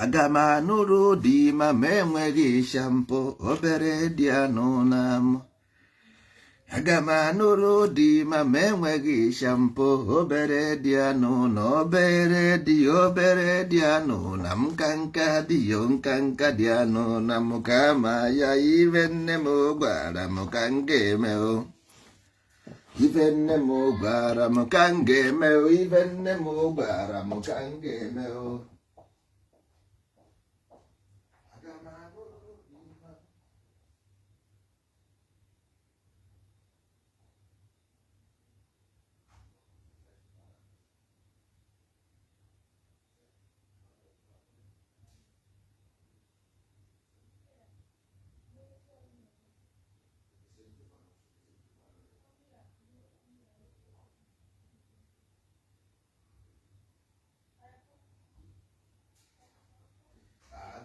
aga m anụrụ dị ma enweghị shampo obere dị anụ na m. Aga m anụrụ dị ma enweghị shampo obere dị anụ na obere dị anụ na m nka dị yo nka dị anụ na m ka ma ya ive nne m gwara m ka m ga-eme o. Ive nne m gwara m ka m ga-eme o. Ive nne m gwara m ka m ga-eme o.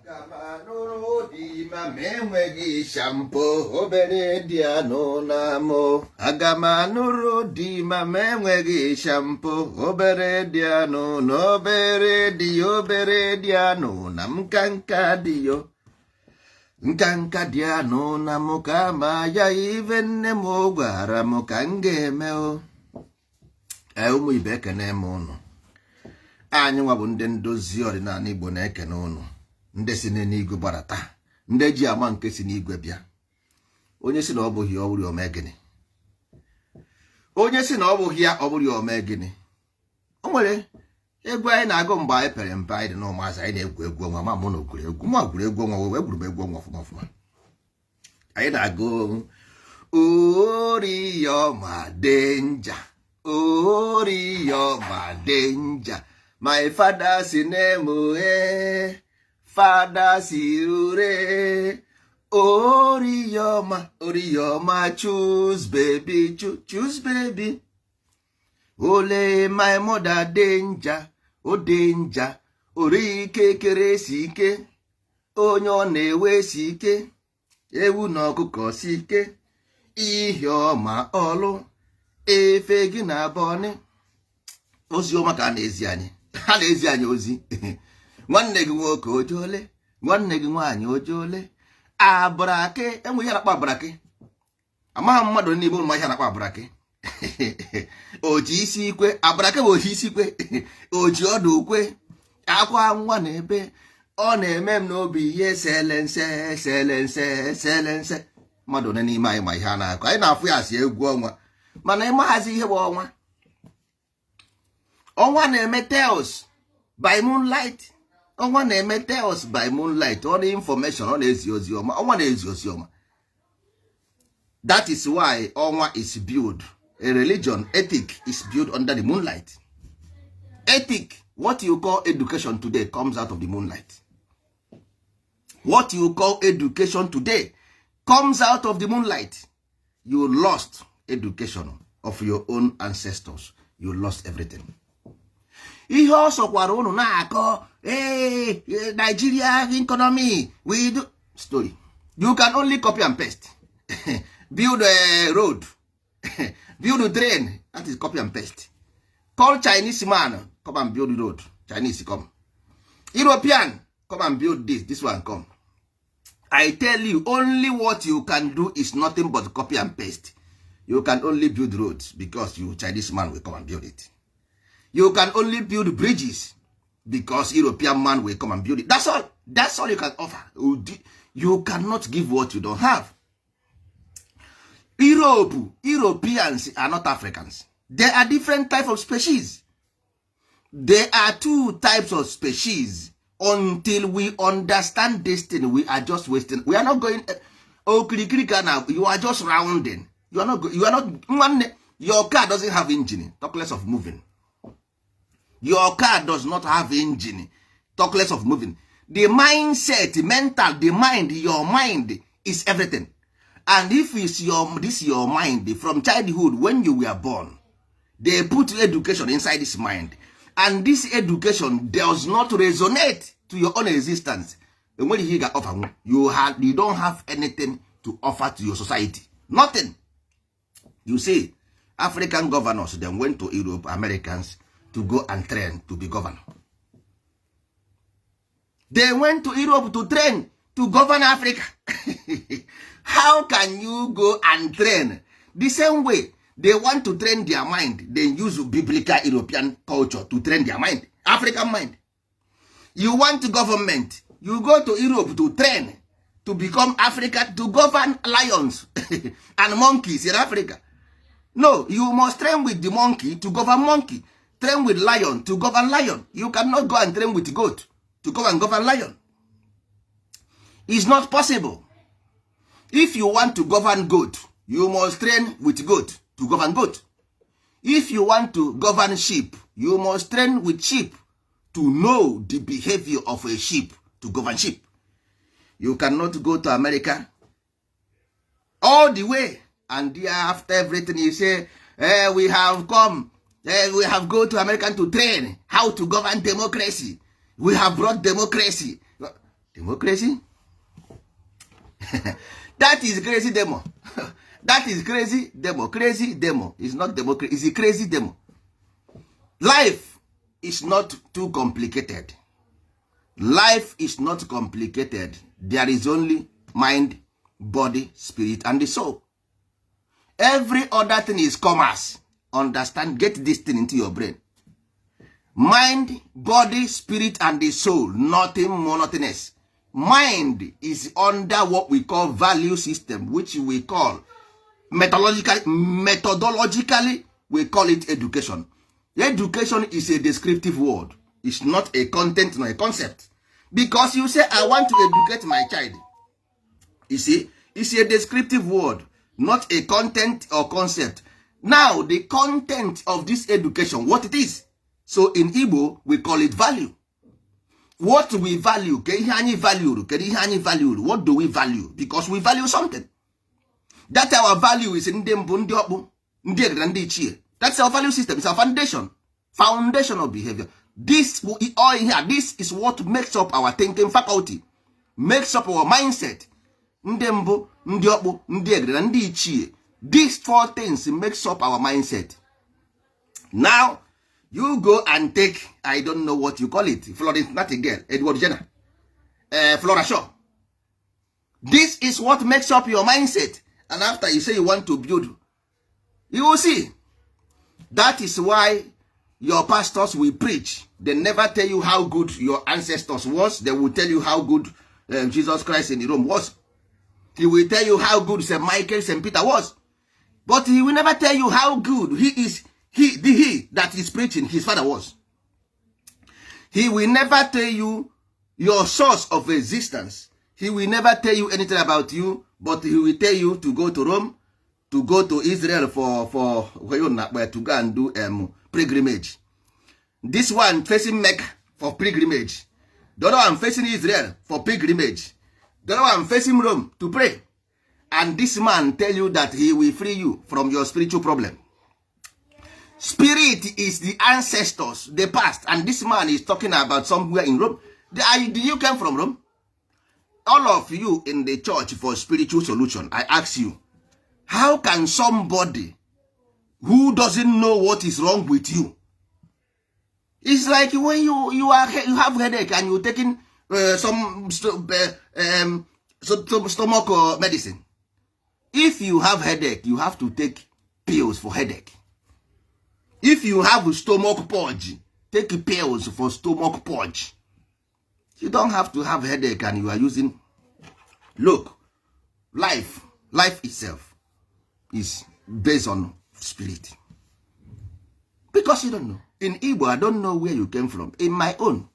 Aga m anụrụ dị ma enweghị shampo obere dị anụ na m. Aga m anụrụ dị ma enweghị shampo obere dị anụ na obere dị anụ na m nka dị yo nka dị anụ na m ka ma ya ive nne m gwara m ka m ga-eme o. Ụmụ ibe ekene m ụnụ. Anyị nwa bụ ndị ndozi ọdịnala Igbo na-ekene ụnụ. Ndị si n'igwe gbarata, ndị ji ama nke si n'igwe bịa. Onye si na ọ bụghị ọ bụrụ ome gịnị? Onye si na ọ bụghị ya ọ bụrụ ome gịnị? O nwere egwu anyị na-agụ mgbe anyị pere mpe anyị dị n'ụmụazị anyị na-egwu egwu ọnwa ma mụ na ogwuru egwu ma gwuru egwu ọnwa wee gwuru m egwu ọnwa ọfụma ọfụma. Anyị na-agụ Oriọma denja, Oriọma denja, my father si na-emughe Fada sirure Oriọma choose baby choose baby. Ole my mother danger o danger orike keresi ike onye ọ na-ewe si ike ewu na ọkụkọ si ike ihe ọma ọlụ efe gị na abọnị. Ozi ọma ka a na-ezi anyị ha na-ezi anyị ozi nwanne gị nwoke ojole nwanne gị nwaanyị ojole abrake enwe ihe na-akpa abrake amaghị mmadụ n'ime ụmụ ihe na-akpa abrake oji isi ikwe abrake bụ oji isi ikwe oji ọdụ ukwe akwa nwa na ebe ọ na-eme m n'obi ihe selense mmadụ one n'ime anyị ma ihe a na-akụ anyị na-afụ ya si egwu ọnwa mana ịmaghazi ihe bụ ọnwa na-eme tales by moonlight. Ọnwa na-eme tales by moonlight. All the information ọ na-ezi ozi ọma. Ọnwa na-ezi ozi ọma. That is why ọnwa is built. A religion, ethic is built under the moonlight. Ethic, what you call education today comes out of the moonlight. What you call education today comes out of the moonlight. You lost education of your own ancestors. You lost everything. Ihe ọ sọkwara unu na-akọ Nigeria economy we do story. You can only copy and paste. Build a road, build a drain, that is copy and paste. Call Chinese man, come and build the road. Chinese come. European, come and build this one come. I tell you, only what you can do is nothing but copy and paste. You can only build roads because you Chinese man will come and build it. You can only build bridges because European man will come and build it. That's all. That's all you can offer. You cannot give what you don't have. Europeans are not Africans. There are different types of species. There are two types of species. Until we understand this thing, we are just wasting. We are not going. Oh, now you are just rounding. You are not. You are not. Your car doesn't have engine. Talk less of moving. Your car does not have engine. Talk less of moving. The mindset, mental, the mind, your mind is everything. And if it's your mind from childhood, when you were born, they put education inside this mind. And this education does not resonate to your own existence. And when you get offer, you don't have anything to offer to your society. Nothing. You see, African governors then went to Europe, Americans, to go and train to be governor. They went to Europe to train to govern Africa. How can you go and train the same way they want to train their mind? They use biblical European culture to train their mind, African mind. You want government, you go to Europe to train to become Africa, to govern lions and monkeys in Africa. No, you must train with the monkey to govern monkey. Train with lion to govern lion. You cannot go and train with goat to go and govern lion. It's not possible. If you want to govern goat, you must train with goat to govern goat. If you want to govern sheep, you must train with sheep to know the behavior of a sheep to govern sheep. You cannot go to America all the way and after everything you say, we have come, we have go to America to train how to govern democracy. We have brought democracy. Democracy? That is crazy demo. That is crazy demo. Crazy demo. It's not democracy. It's a crazy demo. Life is not too complicated. Life is not complicated. There is only mind, body, spirit, and the soul. Every other thing is commerce. Understand? Get this thing into your brain. Mind, body, spirit, and the soul. Nothing more, nothing else. Mind is under what we call value system, which we call methodologically we call it education. Education is a descriptive word. It's not a content nor a concept. Because you say, I want to educate my child. You see, it's a descriptive word, not a content or concept. Now, the content of this education, what it is. So in Igbo, we call it value. What we value, what do we value? Because we value something. That our value is in that's our value system. It's our foundation of behavior. This all here, this is what makes up our thinking faculty, makes up our mindset. These four things makes up our mindset. Now, you go and take, I don't know what you call it, Florence Nightingale, Edward Jenner, Flora Shaw. This is what makes up your mindset. And after you say you want to build, you will see. That is why your pastors will preach. They never tell you how good your ancestors was. They will tell you how good Jesus Christ in Rome was. He will tell you how good St. Michael, St. Peter was. But he will never tell you how good he is. He that is preaching, his father was. He will never tell you your source of existence. He will never tell you anything about you, but he will tell you to go to Rome, to go to Israel for to go and do pilgrimage. This one facing Mecca for pilgrimage. The other one facing Israel for pilgrimage. The other one facing Rome to pray. And this man tell you that he will free you from your spiritual problem. Spirit is the ancestors, the past, and this man is talking about somewhere in Rome. Did you come from Rome? All of you in the church for spiritual solution, I ask you, how can somebody who doesn't know what is wrong with you? It's like when you have headache and you're taking some stomach medicine. If you have headache, you have to take pills for headache. If you have a stomach purge, take pills for stomach purge. You don't have to have headache and you are using. Look, life itself is based on spirit. Because you don't know. In Igbo, I don't know where you came from. In my own,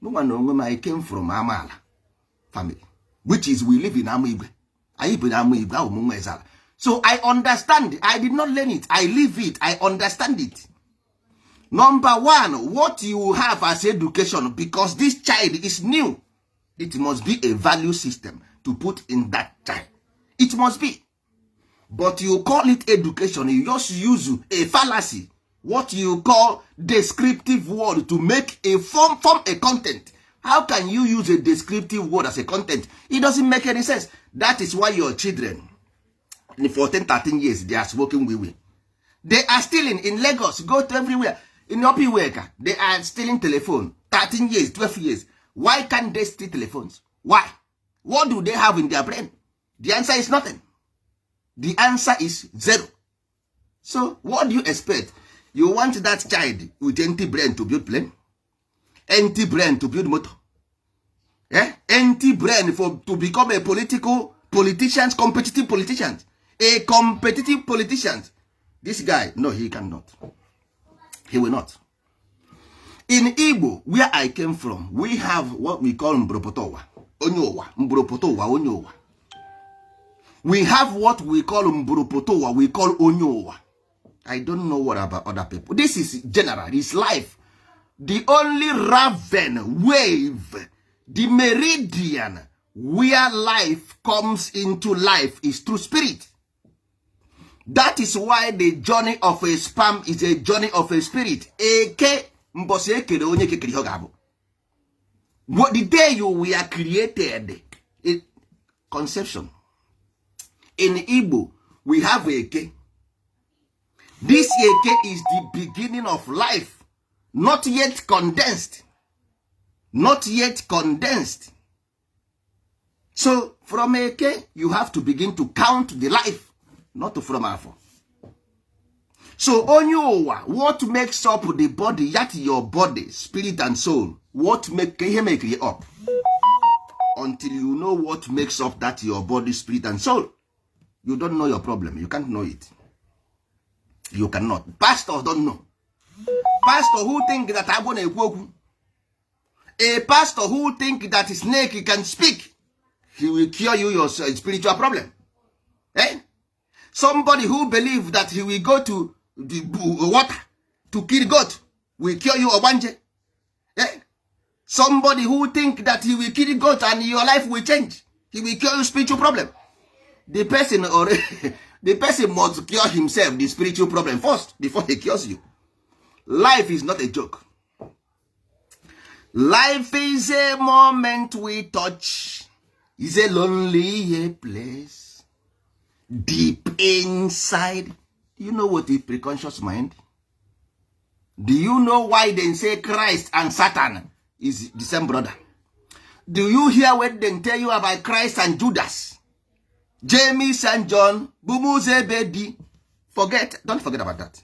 no one knows where I came from, Amala family, which is we live in Amigwe. So I understand. I did not learn it. I live it. I understand it. Number one, what you have as education, because this child is new, it must be a value system to put in that child. It must be. But you call it education, you just use a fallacy, what you call descriptive word to make a form a content. How can you use a descriptive word as a content? It doesn't make any sense. That is why your children, for 10, 13 years, they are smoking weed. They are stealing in Lagos, go to everywhere. In Opiweka, they are stealing telephone, 13 years, 12 years. Why can't they steal telephones? Why? What do they have in their brain? The answer is nothing. The answer is zero. So what do you expect? You want that child with empty brain to build plane? Empty brain to build motor? Empty brain to become a competitive politician? A competitive politician? This guy, no, he cannot. He will not. In Igbo, where I came from, we have what we call Mbropotowa. Onyowa. Mbropotowa, Onyowa. We have what we call Mbropotowa, we call Onyowa. I don't know what about other people. This is general, it's life. The only raven wave, the meridian where life comes into life is through spirit. That is why the journey of a sperm is a journey of a spirit. The day you were created, conception. In Igbo, we have Eke. This Eke is the beginning of life, not yet condensed. Not yet condensed. So from Eke, you have to begin to count the life, not from Afo. So Onyowa, what makes up the body, yet your body, spirit and soul, what make it up? Until you know what makes up that your body, spirit and soul, you don't know your problem. You can't know it. You cannot. Pastors don't know. Pastor who think that I'm going to a pastor who think that a snake can speak, he will cure you your spiritual problem. Somebody who believe that he will go to the water to kill goat will cure you obanje. Somebody who think that he will kill goat and your life will change, he will cure your spiritual problem. The person must cure himself the spiritual problem first before he cures you. Life is not a joke. Life is a moment we touch. Is a lonely place. Deep inside. You know what is preconscious mind? Do you know why they say Christ and Satan is the same brother? Do you hear when they tell you about Christ and Judas? James and John, Bumuzebedi. Don't forget about that.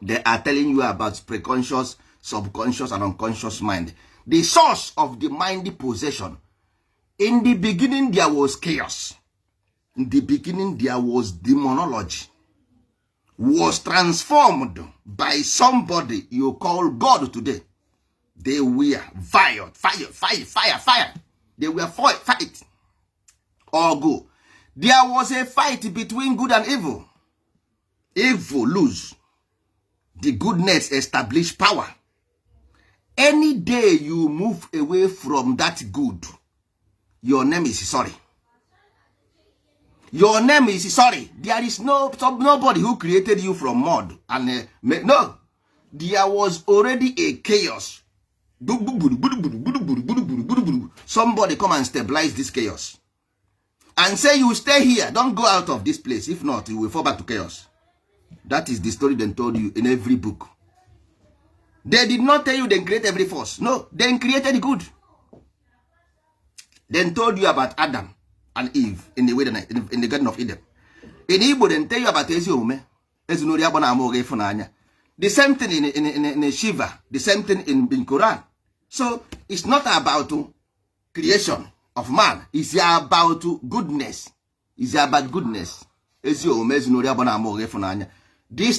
They are telling you about preconscious, subconscious, and unconscious mind. The source of the mind possession. In the beginning, there was chaos. In the beginning, there was demonology. Was transformed by somebody you call God today. They were fire. They were fight. Or go. There was a fight between good and evil. Evil lose. The goodness establish power. Any day you move away from that good, your name is sorry. Your name is sorry. There is nobody who created you from mud. And no. There was already a chaos. Somebody come and stabilize this chaos. And say you stay here. Don't go out of this place. If not, you will fall back to chaos. That is the story they told you in every book. They did not tell you they create every force. No, they created good. They told you about Adam and Eve in the wilderness, in the Garden of Eden. In Igbo, they tell you about Eziome. The same thing in Shiva. The same thing in Quran. So it's not about creation of man. It's about goodness. It's about goodness. These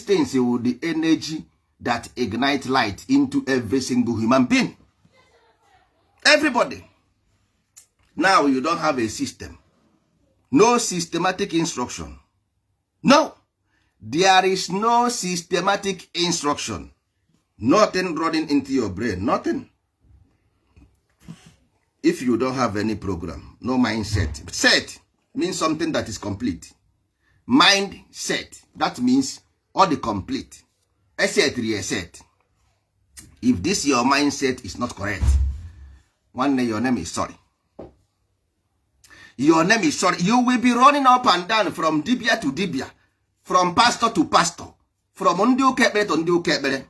things are the energy that ignite light into every single human being. Everybody. Now you don't have a system. No systematic instruction. No. There is no systematic instruction. Nothing running into your brain. Nothing. If you don't have any program, no mindset. Set means something that is complete. Mindset, that means all the complete. Set, reset. If this your mindset is not correct, one day your name is sorry. Your name is sorry. You will be running up and down from dibia to dibia, from pastor to pastor, from undu kebere to undu kebere.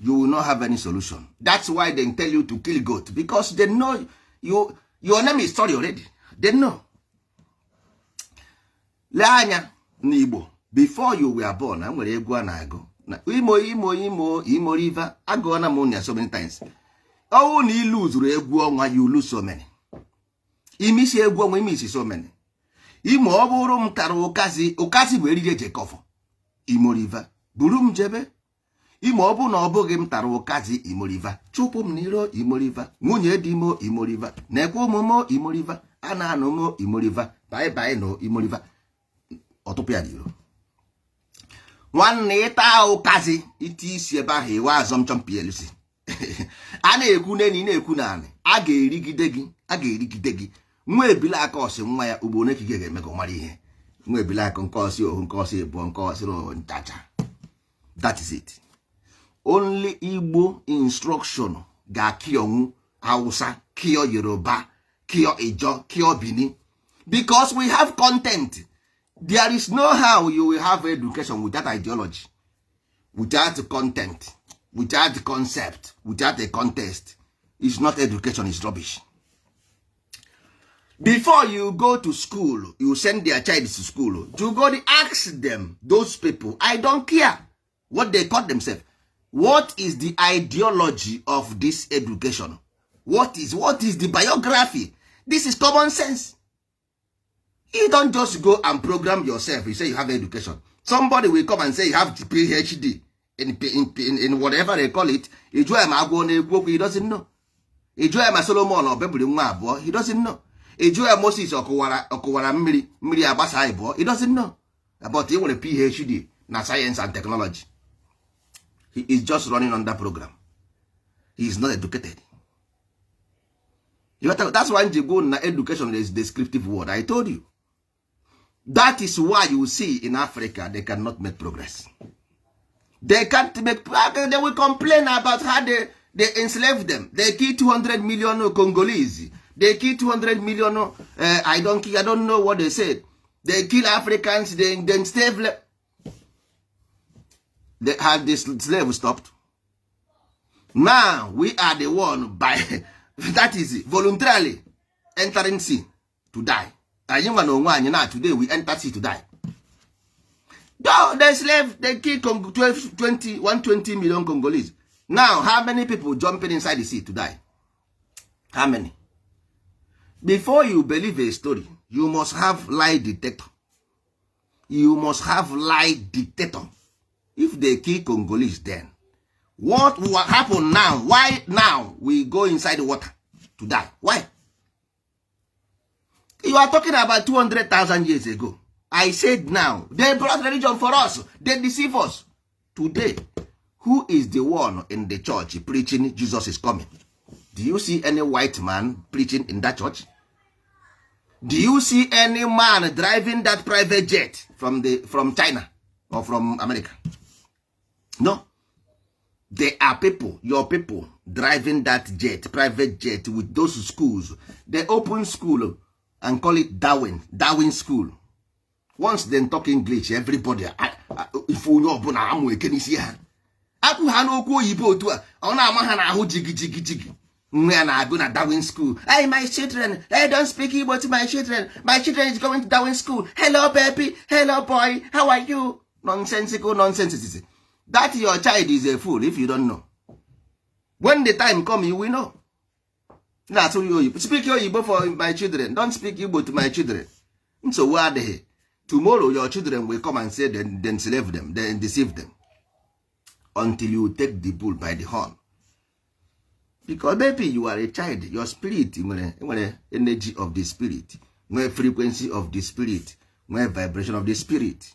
you will not have any solution. That's why they tell you to kill goat, because they know your name is story already. They know. Lee anya n'Igbo, before you were born, I'm nwere egwu a na-agụ Imo River, agụọna m ya so many times. Ọwụ na ilu zuru egwu ọnwa, you lose so many. Imisi egwu ọnwa, imisi so many. Imo ọ bụrụ m tara ụkazi bụ eriri eje kọfọ Imo River, buru m jebe. Imo ọ bụ na ọ bụghị m tara ụkazi Imo River, chụpụ m n'iro Imo River, nwunye di mo Imo River, na-ekwe ụmụmo Imo River, a na-anụ mo Imo River, bye no Imo River. Ọtụpụ ya dịro nwanne ịta ụkazi iti isi ebe ahụ iwe azọmchọm PLC a na-ekwu n'eni na-ekwu naanị a ga-erigide gị nwa ebile aka ọsị nwa ya ugbo nekike ga-eme ka ọ mara ihe nwa ebile aka nke ọsị ohu nke ọsị ebuọ nke ọsị nchacha. That is it. Only Igbo instruction ga-akịọnwụ Hausa, kịọ Yoruba, kịọ Ijaw, kịọ Bini, because we have content. There is no how you will have education without ideology, without content, without concept, without a context. It's not education, it's rubbish. Before you go to school, you send their child to school, you go to ask them, those people, I don't care what they call themselves. What is the ideology of this education? What is the biography? This is common sense. You don't just go and program yourself. You say you have education. Somebody will come and say you have PhD in whatever they call it. He doesn't know. He Solomon or Bebri, he doesn't know. Moses or Kowara Miri Abasa, he doesn't know about even a PhD in science and technology. He is just running on that program. He is not educated. That's why education is a descriptive word. I told you. That is why you see in Africa they cannot make progress. They can't make progress. They will complain about how they enslave them. They kill 200 million Congolese. They kill 200 million. I don't know what they said. They kill Africans. Then enslave. They have this slave stopped. Now we are the one by that is voluntarily entering sea to die. Today we enter sea to die. No, they slave, they kill 120 million Congolese. Now, how many people jumping inside the sea to die? How many? Before you believe a story, you must have lie detector. You must have lie detector. If they kill Congolese, then what will happen now? Why now we go inside the water to die? Why? You are talking about 200,000 years ago. I said now, they brought religion for us. They deceive us. Today, who is the one in the church preaching Jesus is coming? Do you see any white man preaching in that church? Do you see any man driving that private jet from China or from America? No. There are people, your people, driving that jet, private jet with those schools. They open school and call it Darwin School. Once they talk English, everybody, if you know, can you see her? Aku hanoko yibo to ona mahana ahu jigi. When I go to Darwin School. Hey, my children, I don't speak Igbo to my children. My children is going to Darwin School. Hello, baby. Hello, boy. How are you? Nonsensical nonsense. That your child is a fool if you don't know. When the time comes, you will know. That's who you speak your Igbo for my children. Don't speak Igbo to my children. So where are they? Tomorrow your children will come and say then slave them, then deceive them. Until you take the bull by the horn. Because maybe you are a child, your spirit, energy of the spirit, frequency of the spirit, vibration of the spirit.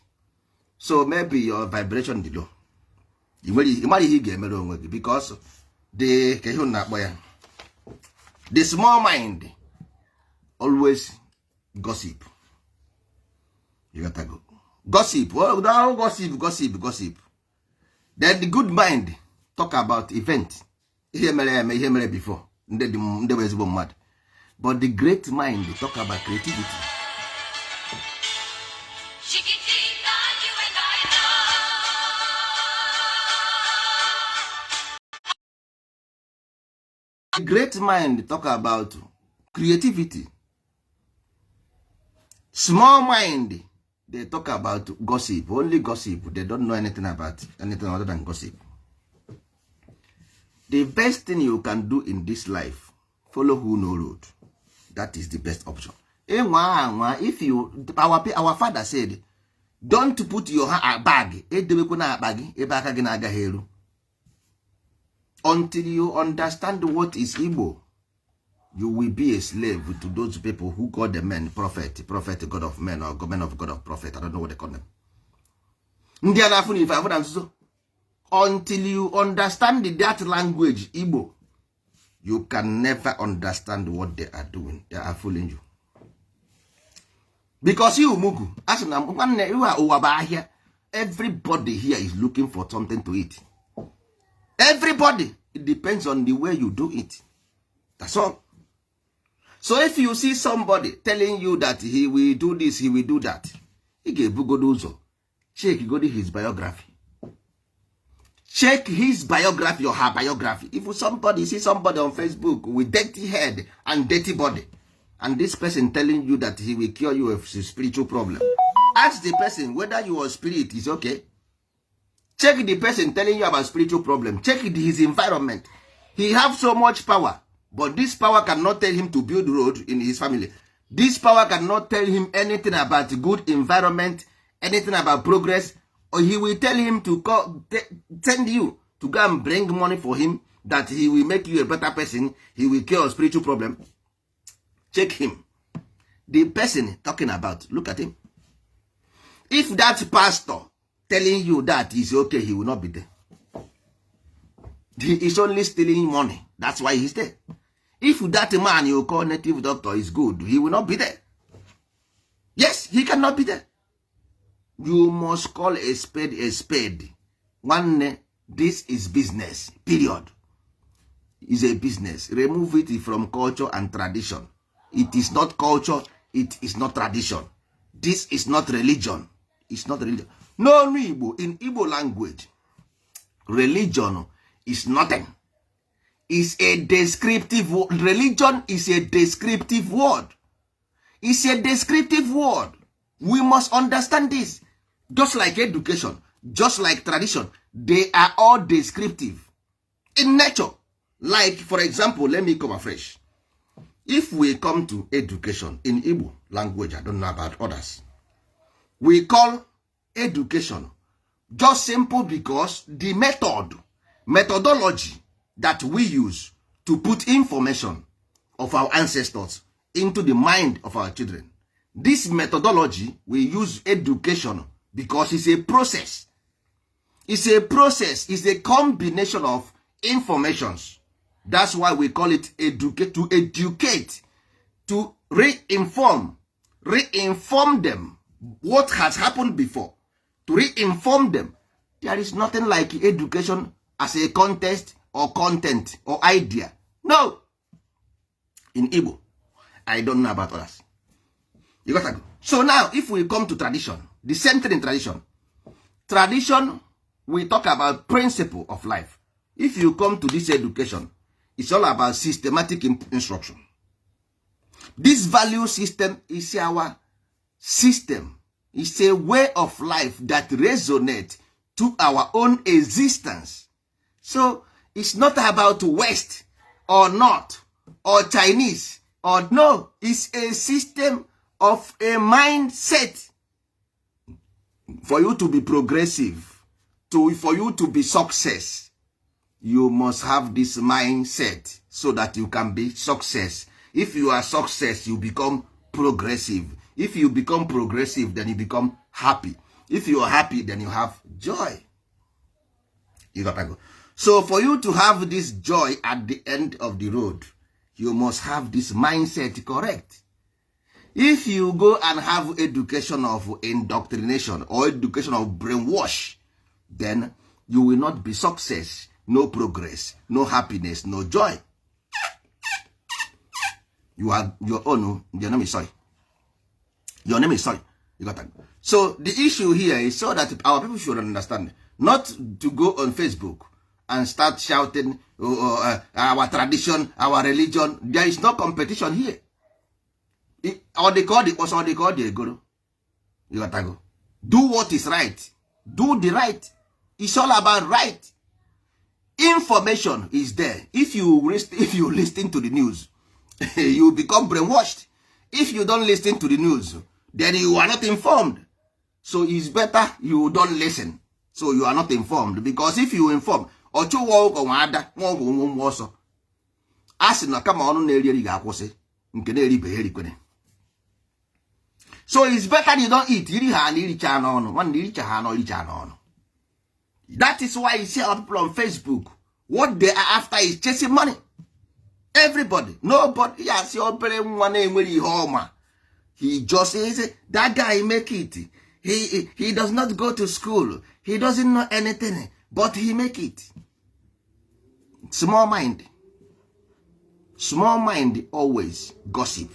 So maybe your vibration is low. Because the small mind always gossip. You gotta go. Gossip. Well, gossip. Then the good mind talk about event. Ihe mere before. But the great mind talk about creativity. Great mind talk about creativity. Small mind, they talk about gossip, only gossip. They don't know anything about anything other than gossip. The best thing you can do in this life, follow who know road. That is the best option. If you, our father said, don't put your bag until you understand what is Igbo. You will be a slave to those people who call the men prophet, God of men, or men of God of prophet. I don't know what they call them. Until you understand that language, Igbo, you can never understand what they are doing. They are fooling you. Because you, Mugu, everybody here is looking for something to eat. Everybody. It depends on the way you do it. That's all. So if you see somebody telling you that he will do this, he will do that, check his biography. Check his biography or her biography. If somebody see somebody on Facebook with dirty head and dirty body, and this person telling you that he will cure you of a spiritual problem, ask the person whether your spirit is okay. Check the person telling you about spiritual problem. Check his environment. He have so much power, but this power cannot tell him to build road in his family. This power cannot tell him anything about good environment, anything about progress, or he will tell him to send you to go and bring money for him, that he will make you a better person, he will cure a spiritual problem. Check him. The person talking about, look at him. If that pastor telling you that is okay, he will not be there. He is only stealing money. That's why he's there. If that man you call native doctor is good, he will not be there. Yes, he cannot be there. You must call a spade a spade. This is business, period. It's a business. Remove it from culture and tradition. It is not culture, it is not tradition. This is not religion. It's not religion. No, Igbo, in Igbo language, religion is nothing. It's a descriptive word. Religion is a descriptive word. It's a descriptive word. We must understand this. Just like education, just like tradition, they are all descriptive in nature. Like, for example, let me come afresh. If we come to education in Igbo language, I don't know about others, we call education just simple because the methodology that we use to put information of our ancestors into the mind of our children. This methodology, we use education because it's a process. It's a process. It's a combination of informations. That's why we call it educate, to re-inform them what has happened before, to re-inform them. There is nothing like education as a contest or content or idea. No. In Igbo, I don't know about others. You got to go. So now, if we come to tradition, the same thing in tradition. Tradition, we talk about principle of life. If you come to this education, it's all about systematic instruction. This value system is our system. It's a way of life that resonates to our own existence. So it's not about West or North or Chinese or no. It's a system of a mindset. For you to be progressive, for you to be success, you must have this mindset so that you can be success. If you are success, you become progressive. If you become progressive, then you become happy. If you are happy, then you have joy. You got to go. So for you to have this joy at the end of the road, you must have this mindset correct. If you go and have education of indoctrination or education of brainwash, then you will not be success. No progress, no happiness, no joy. You are your own. Your name is soy. Your name is soy. You got that? So the issue here is so that our people should understand, not to go on Facebook and start shouting our tradition, our religion. There is no competition here. Or they call it, or they call the egoro. You got to go. Do what is right. Do the right. It's all about right. Information is there. If you listen to the news, you become brainwashed. If you don't listen to the news, then you are not informed. So it's better you don't listen. So you are not informed. Because if you inform, asị na kama ọnụ na-eri ga-akwụsị nke na-eribe erikwene. So it's better you don't eat. Iri ha na iricha n'ọnụ. Nwanne iricha ha na iricha n'ọnụ. That is why you see a lot of people on Facebook. What they are after is chasing money. Everybody. Nobody. Yes, he just says, that guy make it. He does not go to school. He doesn't know anything. But he make it. Small mind. Small mind always gossip.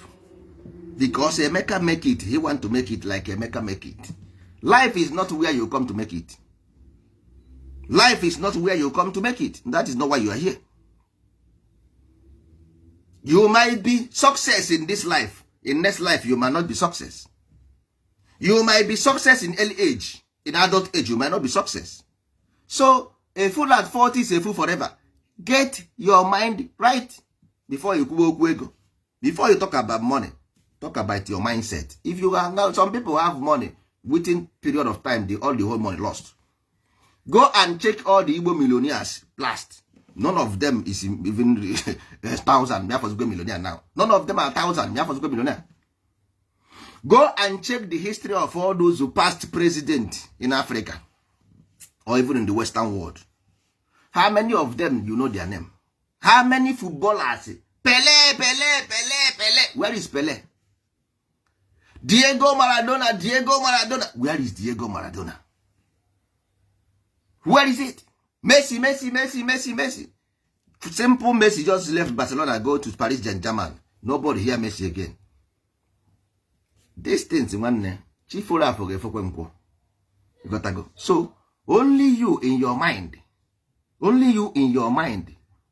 Because Emeka make it. He want to make it like Emeka make it. Life is not where you come to make it. Life is not where you come to make it. That is not why you are here. You might be success in this life. In next life, you might not be success. You might be success in early age. In adult age, you might not be success. So, a fool at 40 is a fool forever. Get your mind right before you go. Before you talk about money, talk about your mindset. If you are now, some people have money, within period of time, all the whole money lost. Go and check all the Igbo millionaires last. None of them is even 1,000. We have to go millionaire now. None of them are 1,000. We have to go millionaire. Go and check the history of all those who past president in Africa or even in the Western world. How many of them you know their name? How many footballers? Pele. Where is Pele? Diego Maradona. Where is Diego Maradona? Where is it? Messi. Simple Messi just left Barcelona, go to Paris Saint-Germain. Nobody hear Messi again. These things, man, you gotta go. So, only you in your mind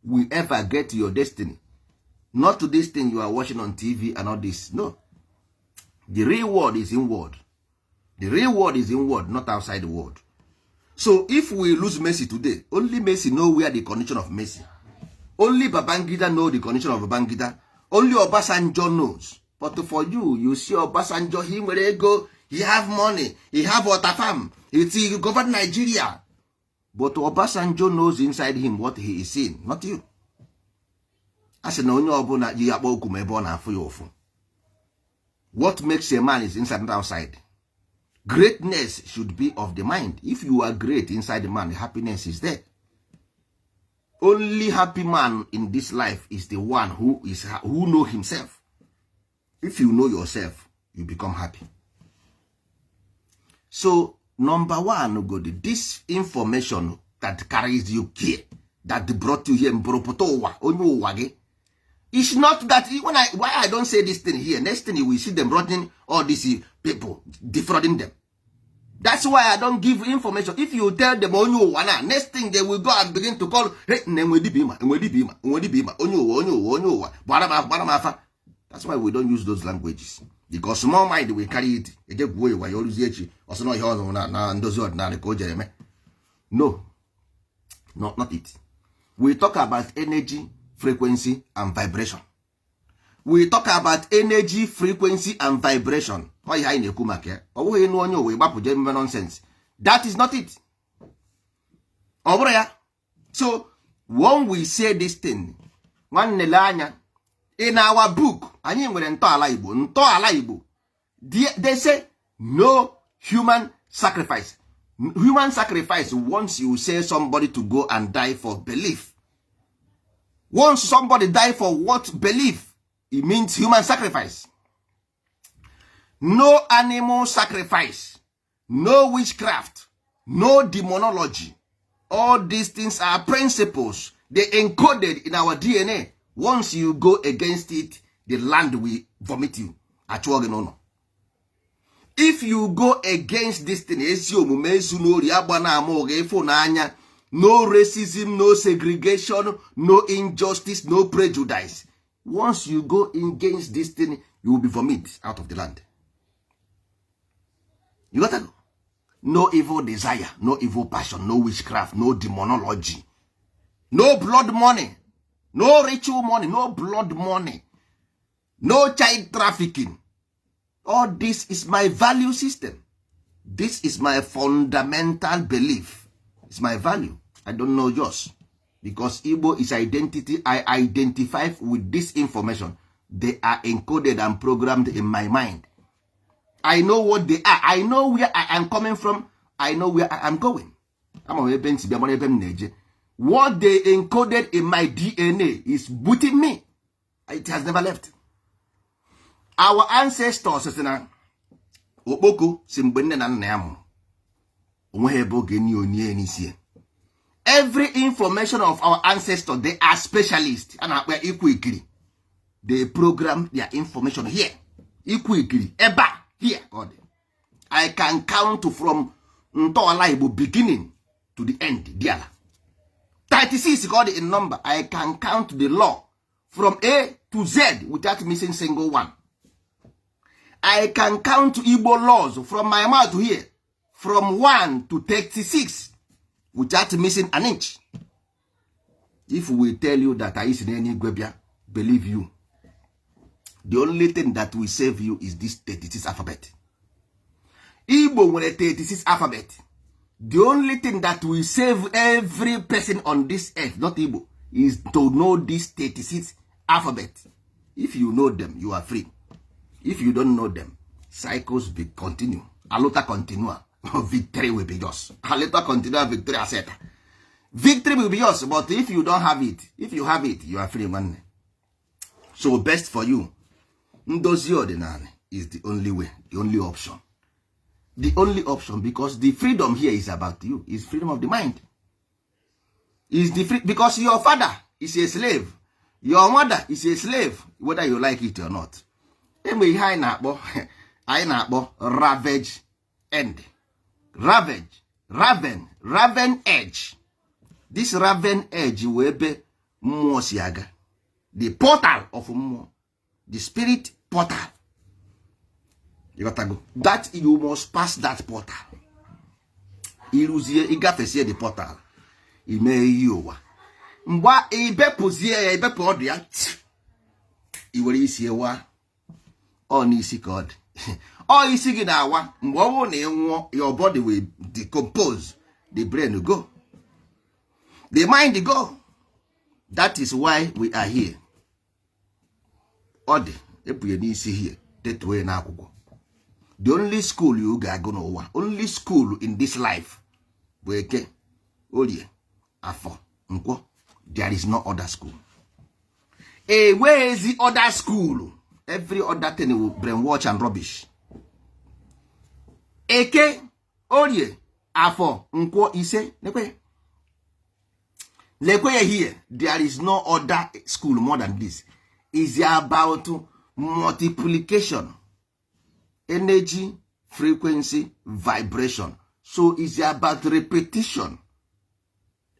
will ever get to your destiny. Not to this thing you are watching on TV and all this. No. The real world is inward. The real world is inward, not outside the world. So if we lose Messi today, only Messi know where the condition of Messi. Only Babangida know the condition of Babangida. Only Obasanjo knows. But for you, you see Obasanjo, he will go, he have money, he have water farm, he govern Nigeria. But Obasanjo knows inside him what he is seeing, not you. What makes a man is inside and outside. Greatness should be of the mind. If you are great inside the man, happiness is there. Only happy man in this life is the one who know himself. If you know yourself, you become happy. So, number one, this information that carries you here, that brought you here, it's not that why I don't say this thing here. Next thing you will see them running all these people, defrauding them. That's why I don't give information. If you tell them next thing they will go and begin to call. That's why we don't use those languages. Because small mind will carry it. No, not it. We talk about energy, frequency, and vibration. We talk about energy, frequency, and vibration. Nonsense. That is not it. So, when we say this thing, in our book, they say no human sacrifice. Human sacrifice once you say somebody to go and die for belief. Once somebody die for what belief, it means human sacrifice. No animal sacrifice, no witchcraft, no demonology. All these things are principles. They encoded in our DNA. Once you go against it, the land will vomit you. If you go against this thing, no racism, no segregation, no injustice, no prejudice. Once you go against this thing, you will be vomited out of the land. You got to go. No evil desire, no evil passion, no witchcraft, no demonology, no blood money, no ritual money, no blood money, no child trafficking. All this is my value system. This is my fundamental belief. It's my value. I don't know yours. Because Igbo is identity. I identify with this information. They are encoded and programmed in my mind. I know what they are. I know where I am coming from. I know where I am going. What they encoded in my DNA is booting me. It has never left. Our ancestors, every information of our ancestors, they are specialists and are equally. They program their information here. Equally. Eba here. God. I can count from beginning to the end. Diala. 36 God in number. I can count the law from A to Z without missing single one. I can count Igbo laws from my mouth to here, from 1 to 36, without missing an inch. If we tell you that I is in any Gwebia, believe you. The only thing that will save you is this 36 alphabet. Igbo with a 36 alphabet. The only thing that will save every person on this earth, not Igbo, is to know this 36 alphabet. If you know them, you are free. If you don't know them, cycles will continue. Alota continua. Victory will be yours. Alota continua, victory aseta. Victory will be yours, but if you don't have it, if you have it, you are free, man. So best for you. Ndozi ordinary is the only way, the only option. The only option, because the freedom here is about you. Is freedom of the mind. Is the free, because your father is a slave. Your mother is a slave, whether you like it or not. Enwe ihe anyị na-akpọ ravage end. Ravage, raven edge. This raven edge wee ebe mmụọ si aga. The portal of mmụọ. The spirit portal. You got to go. That you must pass that portal. Iruzie, igafesie the portal. Ime iyi ụwa. Mgba ibepụzie ya, ibepụ ọdụ ya. Iwere isi ewa. Ọ n'isi ka ọ dị. Ọ isi gị na-awa. Mgbe ọ bụrụ na ị nwụọ, your body will decompose. The brain will go. The mind will go. That is why we are here. Ọ dị, epụye n'isi here. Detuwe na akwụkwọ. The only school you ga-agụ n'ụwa, only school in this life bụ Eke, Orie, Afọ, Nkwọ. There is no other school. Where is the other school? Every other thing will brainwash and rubbish. Eke, Orie, Afọ, Nkwọ, Ise, Lekwe here. There is no other school more than this. It's about multiplication. Energy, frequency, vibration. So it's about repetition.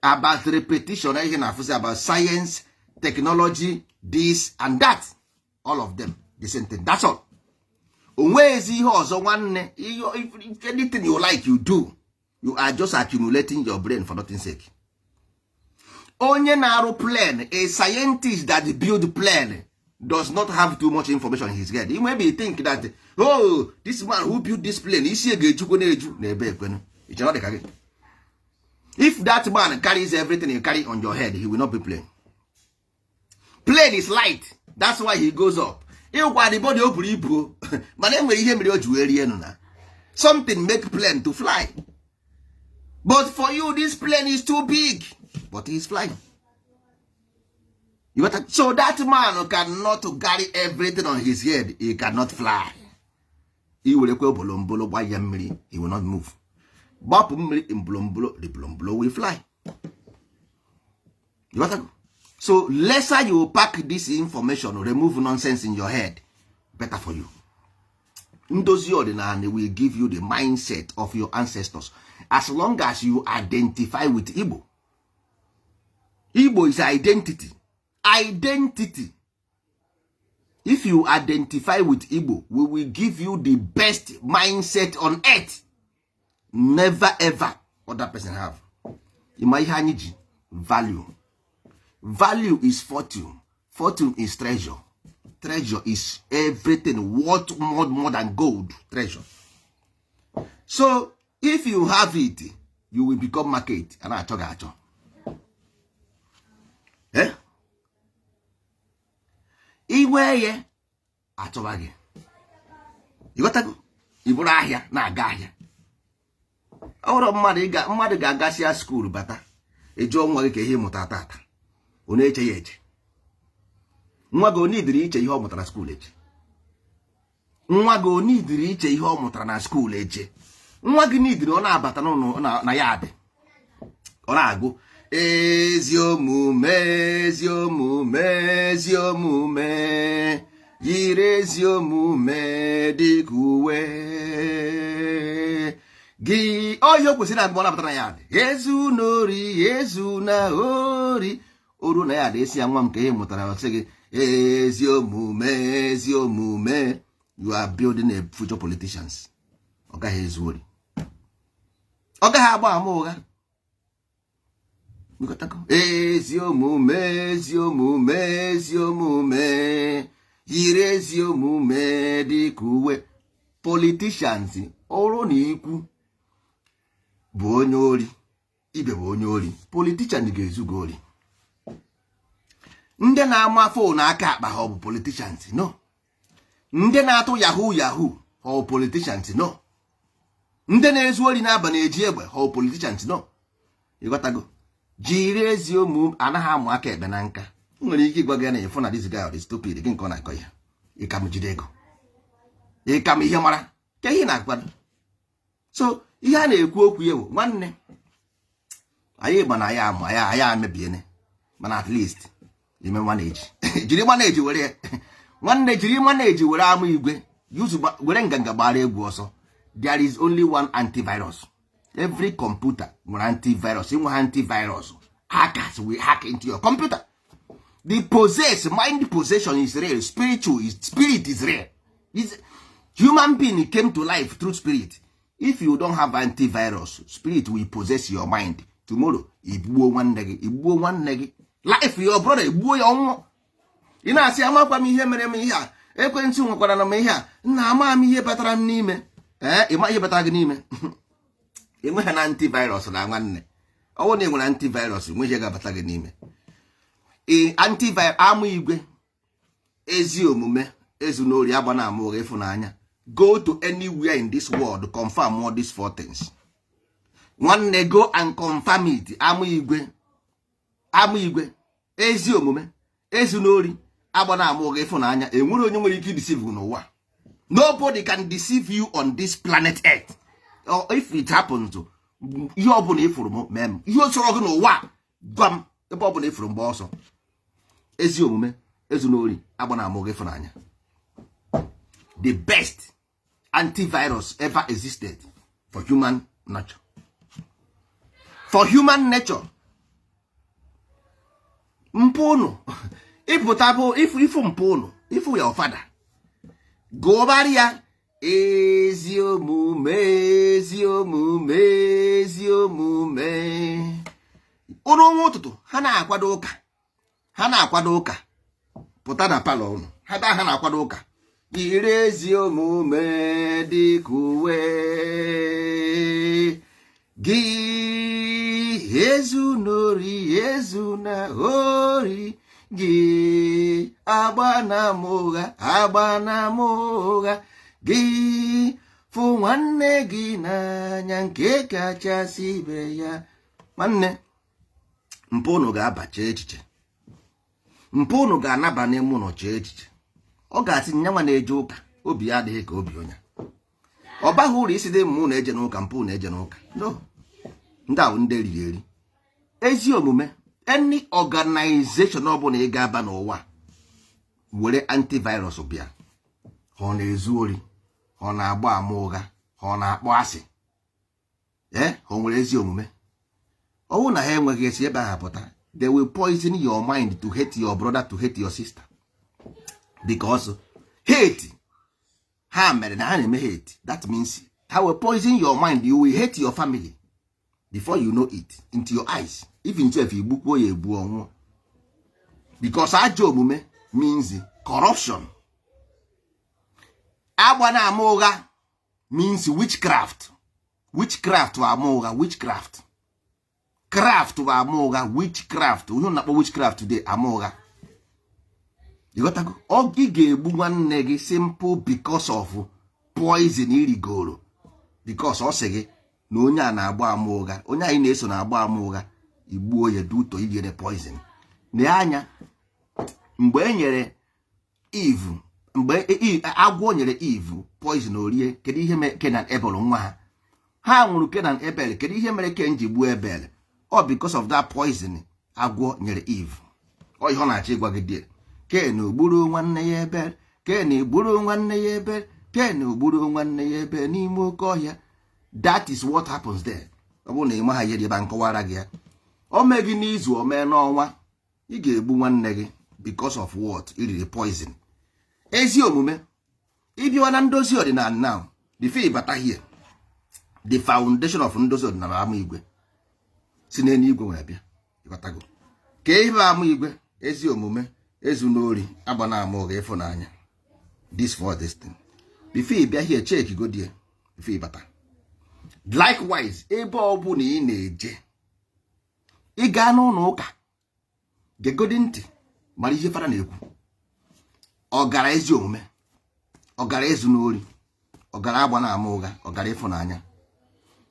About repetition. About science, technology, this and that. All of them. The same thing. That's all. If anything you like, you do. You are just accumulating your brain for nothing's sake. Onye na-arụ plane, a scientist that build plane, does not have too much information in his head. You maybe think that, oh, this man who built this plane, if that man carries everything you carry on your head, he will not be plane. Plane is light. That's why he goes up. Something make plane to fly. But for you, this plane is too big. But he's flying. So that man cannot carry everything on his head. He cannot fly. He will not move. The bolombolo will fly. So lesser you pack this information, remove nonsense in your head, better for you. Ndozi ordinary will give you the mindset of your ancestors. As long as you identify with Igbo, Igbo is identity. Identity. If you identify with Igbo, we will give you the best mindset on earth. Never ever other person have. Ima ihe anyị ji value. Value is fortune. Fortune is treasure. Treasure is everything worth more than gold. Treasure. So if you have it, you will become market. And achọ ga achọ. Iwe ye achọba gị. Ịghọtago? Ị bụrụ ahịa na-aga ahịa. Ọ bụrụ mmadụ ga-agasịa skuul bata. Ị jụọ nwa gị ka ihe mụta tata. Ọ na-eche ya eche. Nwa gị onidiri iche ihe ọ mụtara skuul eche. Nwa gị onidiri iche ihe ọ mụtara na skuul eche. Nwa gị nidiri ọ na-abata n'ụlọ na ya adị. Ọ na-agụ ezi omume, ezi omume, ezi omume, yiri ezi omume dịka uwe gị. Oyo kwesịrị na mgbe ọ na-abata na ya adị. Ezu n'ori, ezu na ori. Oru na ya adị esi ya nwa m ka ihe mụtara ọsị gị ezi omume, ezi omume. You are building a future politicians. Ọ gaghị ezu ori. Ọ gaghị agba ama ụgha. Ezi omume, ezi omume, ezi omume, yiri ezi omume dịka uwe. Politicians ọrụ na ikwu bụ onye ori, ibe bụ onye ori. Politician ga-ezu gị ori. Ndị na-ama fon aka akpa ha ọ bụ politicians? No. Ndị na-atụ yahoo yahoo ha ọ bụ politicians? No. Ndị na-ezu ori n'abalị eji egbe ha ọ bụ politicians? No. Ịghọtago? Jiri ezi omume anaghị amụ aka ekpe na nka. Nwere ike ịgwa gị na ịfụ na this guy is stupid gị nke ọ na-akọ ya. Ịka m jide ego. Ịka m ihe mara. Ka ihe na-akwado. So ihe a na-ekwu okwu ya bụ nwanne. Anyị gba na ya amụ anyị amebiene. Mana at least ime manage. Jiri manage were nwanne jiri manage were amụ igwe. Were nganga gbara egwu ọsọ. There is only one antivirus. Every computer nwere antivirus. Inwe antivirus. Hackers will hack into your computer. The mind possession is real. Spirit is real. Human being came to life through spirit. If you don't have antivirus, spirit will possess your mind. Tomorrow, igbuo nwanne gị. Life your brother, igbuo ya ọnwụ. Ị na-asị amakwa m ihe mere m ihe a. Ekwentị nwekwara na m ihe a. Nna ama m ihe batara m n'ime. Ịma ihe batara gị n'ime. Enweghị na antivirus na nwanne. Ọ bụrụ na enwere antivirus, enweghị ga-abata gị n'ime. Antivirus amụ igwe, ezi omume, ezu n'ori, agba na ama ụgha, ịfụnanya. Go to anywhere in this world, confirm all these 4 things. Nwanne, go and confirm it. Amụ igwe, ezi omume, ezu n'ori, agba na ama ụgha, ịfụnanya. Enwere onye nwere ike deceive you n'ụwa. Nobody can deceive you on this planet Earth. Or if it happens to ihe ọbụla ifuru m mem ihe osoro gị n'ụwa gwa m ebe ọbụla ifuru mgbe ọsọ. Ezi omume, ezu n'ori, agba na ama ụgha, ịfụnanya. The best antivirus ever existed for human nature. For human nature. Mpụnụ ịpụta bụ ifu mpụnụ ifu ya ọfada gụọbarị ya ezi omume, ezi omume, ezi omume. Ụrụ nwa ụtụtụ ha na-akwado ụka pụta na palọ ụnụ ha na-akwado ụka. Yiri ezi omume dịka uwe gị. Ezu n'ori, ezu na ori gị. Agba na ama ụgha gị. Fụ nwanne gị n'anya nke kachasị ibe ya. Nwanne, mpụnụ ga-abacha echiche. Mpụnụ ga-anaba n'ime ụlọ chee echiche. Ọ ga-asị nyanwa na-eje ụka obi ya adịghị ka obi onye. Ọ baghị uru isi dị mmụ na-eje n'ụka, mpụ na-eje n'ụka. No. Ndị ahụ ndị eriri eri. Ezi omume, any organization ọbụla ị ga-aba n'ụwa were antivirus bịa. Ọ na-ezu ori, ọ na-agba ama ụgha, ọ na-akpọ asị. Ọ nwere ezi omume. Ọ bụrụ na ha enweghị esi ebe ahụ pụta, they will poison your mind to hate your brother, to hate your sister, because hate ha mere na ha na-eme hate. That means ha will poison your mind. You will hate your family before you know it, into your eyes. Even if you book ya egbu ọnwụ, because ajọ omume means corruption. Agba na ama ụgha means witchcraft. Witchcraft wa ama ụgha, witchcraft. Craft wa ama ụgha, witchcraft. Onye na-akpọ witchcraft today ama ụgha. You got to go. Ọ gị ga-egbu nwanne gị simple because of poison irigoro. Because ọ sị gị na onye a na-agba ama ụgha, onye anyị na-eso na-agba ama ụgha, igbuo ya duto ijere poison. N'anya mgbe e nyere Eve, mgbe agwọ nyere Eve poison orie, kedu ihe mere Kenan Abel nwa ha? Ha nwụrụ Kenan Abel, kedu ihe mere Ken ji gbuo Abel? All because of that poison agwọ nyere Eve. Ọ ihe ọ na-achọ ịgwa gị dị. Ken ogburu nwanne ya Abel, Ken egburu nwanne ya Abel, Ken ogburu nwanne ya Abel n'ime oke ọhịa. That is what happens there. Ọ bụrụ na ị maha ihe ebe nkọwara gị ya, o mee gị n'izu, o mee n'ọnwa, ị ga-egbu nwanne gị because of what? Iriri poison. Ezi omume ịbịa na ndozi ọdịnala now, before ịbata here, the foundation of ndozi ọdịnala ama igwe si n'eluigwe wee bịa. Ịbatago ka ihe ama igwe, ezi omume, ezu n'ori, agba na ama ụgha, ịfụnanya. This for this thing. Before ịbịa here, check go there before ịbata. Likewise, ebe ọ bụ na ị na-eje, ị gaa n'ụlọ ụka, gegodi ntị mara ihe fara na-ekwu. Ọ gara ezi omume, ọ gara ezu n'ori, ọ gara agba na ama ụgha, ọ gara ịfụnanya.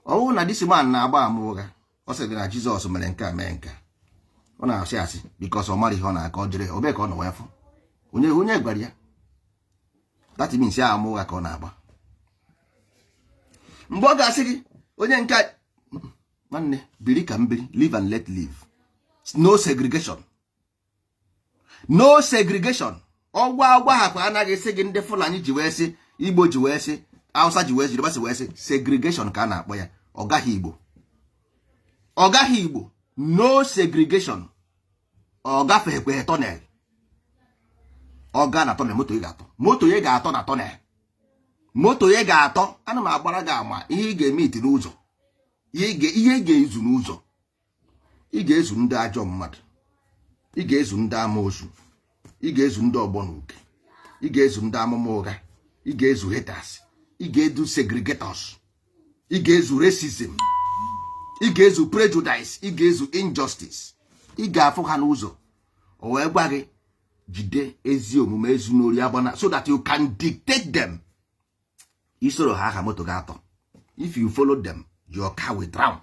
Ọ bụrụ na this man na-agba ama ụgha, ọ sịrị na Jizọs mere nke a mee nke a, ọ na-asị asị because ọ mara ihe ọ na-aka, ọ jere obe ka ọ nọ wee fụ onye gwara ya. That means ya ama ụgha ka ọ na-agba. Mgbe ọ ga-asị gị onye nke nwanne biri ka mbiri, live and let live, no segregation, no segregation. Ọgwa ha kwa anaghị sị gị ndị Fulani ji wee sị, Igbo ji wee sị, Hausa ji wee sị, Yoruba wee sị, segregation ka a na-akpọ ya. Ọ gaghị Igbo, ọ gaghị Igbo, no segregation. Ọ gafeghekwe tunnel, ọ gaa na tunnel, moto ị ga-atọ, moto ị ga-atọ na tunnel, moto ị ga-atọ. Ana m agbara gị ama ihe ị ga-eme iti n'ụzọ, ihe ị ga-ezu n'ụzọ. Ị ga-ezu ndị ajọ mmadụ, ị ga-ezu ndị amoosu, ị ga-ezu ndị ọgbọ n'uke, ị ga-ezu ndị amụma ụgha, ị ga-ezu haters, ị ga-ezu segregators, ị ga-ezu racism, ị ga-ezu prejudice, ị ga-ezu injustice. Ị ga-afụ ha n'ụzọ, o wee gwa gị jide ezi omume, ezu n'ori, agbana, so that you can dictate them. Isoro ha moto ga-atọ. If you follow them, your car will drown,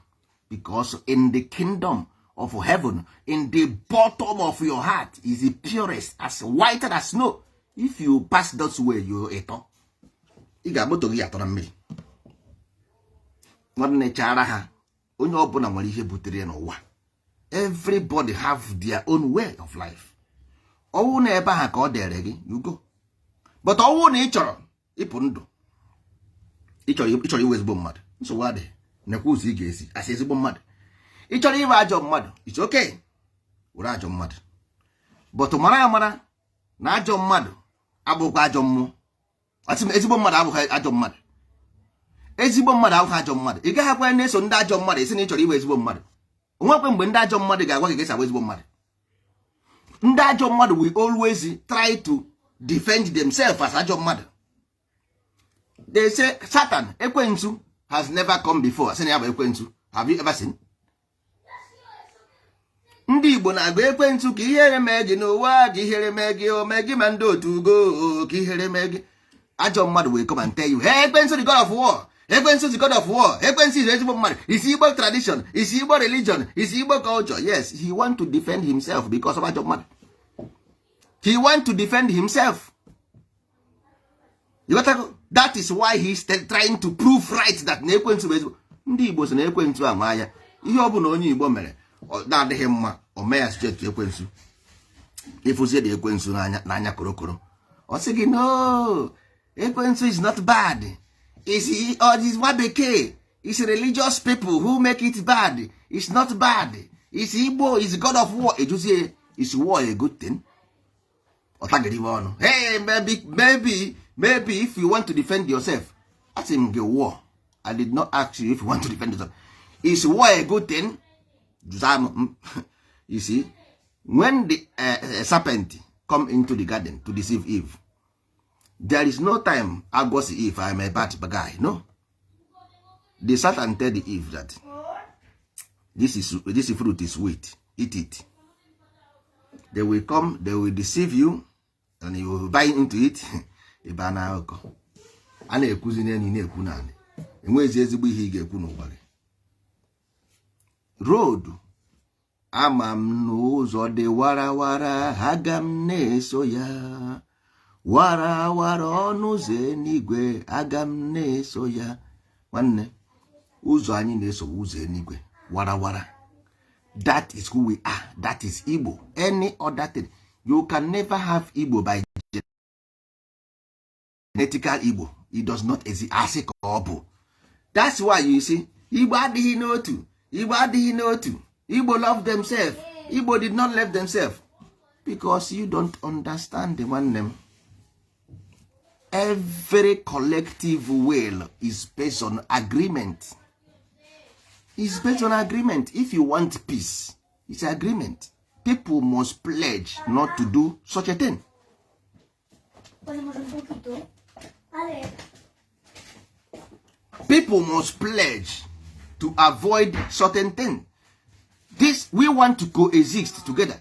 because in the kingdom of heaven, in the bottom of your heart is the purest, as white as snow. If you pass that way, you eto. Ị ga-moto gị atọ na mmiri. Nwanne chara ha, onye ọbụla nwere ihe butere n'ụwa. Everybody have their own way of life. Ọwụ na ebe ha ka ọ dere gị, you go. But ọwụ na ị chọrọ ịpụ ndụ, ị chọrọ iwe ezigbo mmadụ, nsogbu adịghị, nekwa ụzọ ị ga-esi asị ezigbo mmadụ. Ị chọrọ iwe ajọ mmadụ, it's okay, were ajọ mmadụ. But mara amara na ajọ mmadụ abụghị ajọ mmụọ. Ezigbo mmadụ abụghị ajọ mmadụ. Ezigbo mmadụ abụghị ajọ mmadụ. Ị gaghị akwa na-eso ndị ajọ mmadụ esi na ị chọrọ iwe ezigbo mmadụ. Onwekwe mgbe ndị ajọ mmadụ ga-agwa gị ga-esi abụ ezigbo mmadụ. Ndị ajọ mmadụ will always try to defend themselves as ajọ mmadụ. They say Satan, Ekwensu, has never come before. Say ya bụ Ekwensu. Have you ever seen? Ndị Igbo na-agba Ekwensu ka ihere mee gị n'ụwa, ka ihere mee gị, o mee gị ma ndị otu ugo, ka ihere mee gị. Ajọ mmadụ will come and tell you, hey, Ekwensu the god of war. Ekwensu is the god of war. Ekwensu is ezigbo mmadụ. Is Igbo tradition, is Igbo religion, is Igbo culture. Yes, he want to defend himself because of ajọ mmadụ. He want to defend himself. You got to, that is why he's trying to prove right that na Ekwensu bụ ezigbo. Ndị Igbo sị na Ekwensu ama ya. Ihe ọ bụ na onye Igbo mere na-adịghị mma, o mee ya straight to Ekwensu. Ịfụzie dị Ekwensu n'anya korokoro. Ọ sị gị no, Ekwensu is not bad. It's what bekee. It's religious people who make it bad. It's not bad. is Igbo is God of war ejuzie is war a good thing? Hey, maybe if you want to defend yourself, ask him the war. I did not ask you if you want to defend yourself. Is war a good thing? You see, when the serpent come into the garden to deceive Eve, there is no time I go see Eve, I'm a bad guy. No. The Satan tell the Eve that this fruit is sweet, eat it. They will come, they will deceive you, and you will buy into it. Road ama m n'ụzọ dị warawara, aga m na-eso ya. Warawara ọnụ ụzọ eluigwe, aga m na-eso ya. Nwanne, ụzọ anyị na-eso ụzọ eluigwe, warawara. That is who we are. That is Igbo. Any other thing, you can never have Igbo by genetical Igbo. It does not exist. Asị ka ọ bụ. That's why you see, Igbo adịghị n'otu. Igbo adịghị n'otu. Igbo love themselves. Igbo did not love themselves. Because you don't understand the one name. Every collective will is based on agreement. It's based on agreement. If you want peace, it's agreement. People must pledge not to do such a thing. People must pledge to avoid certain things. This, we want to coexist together.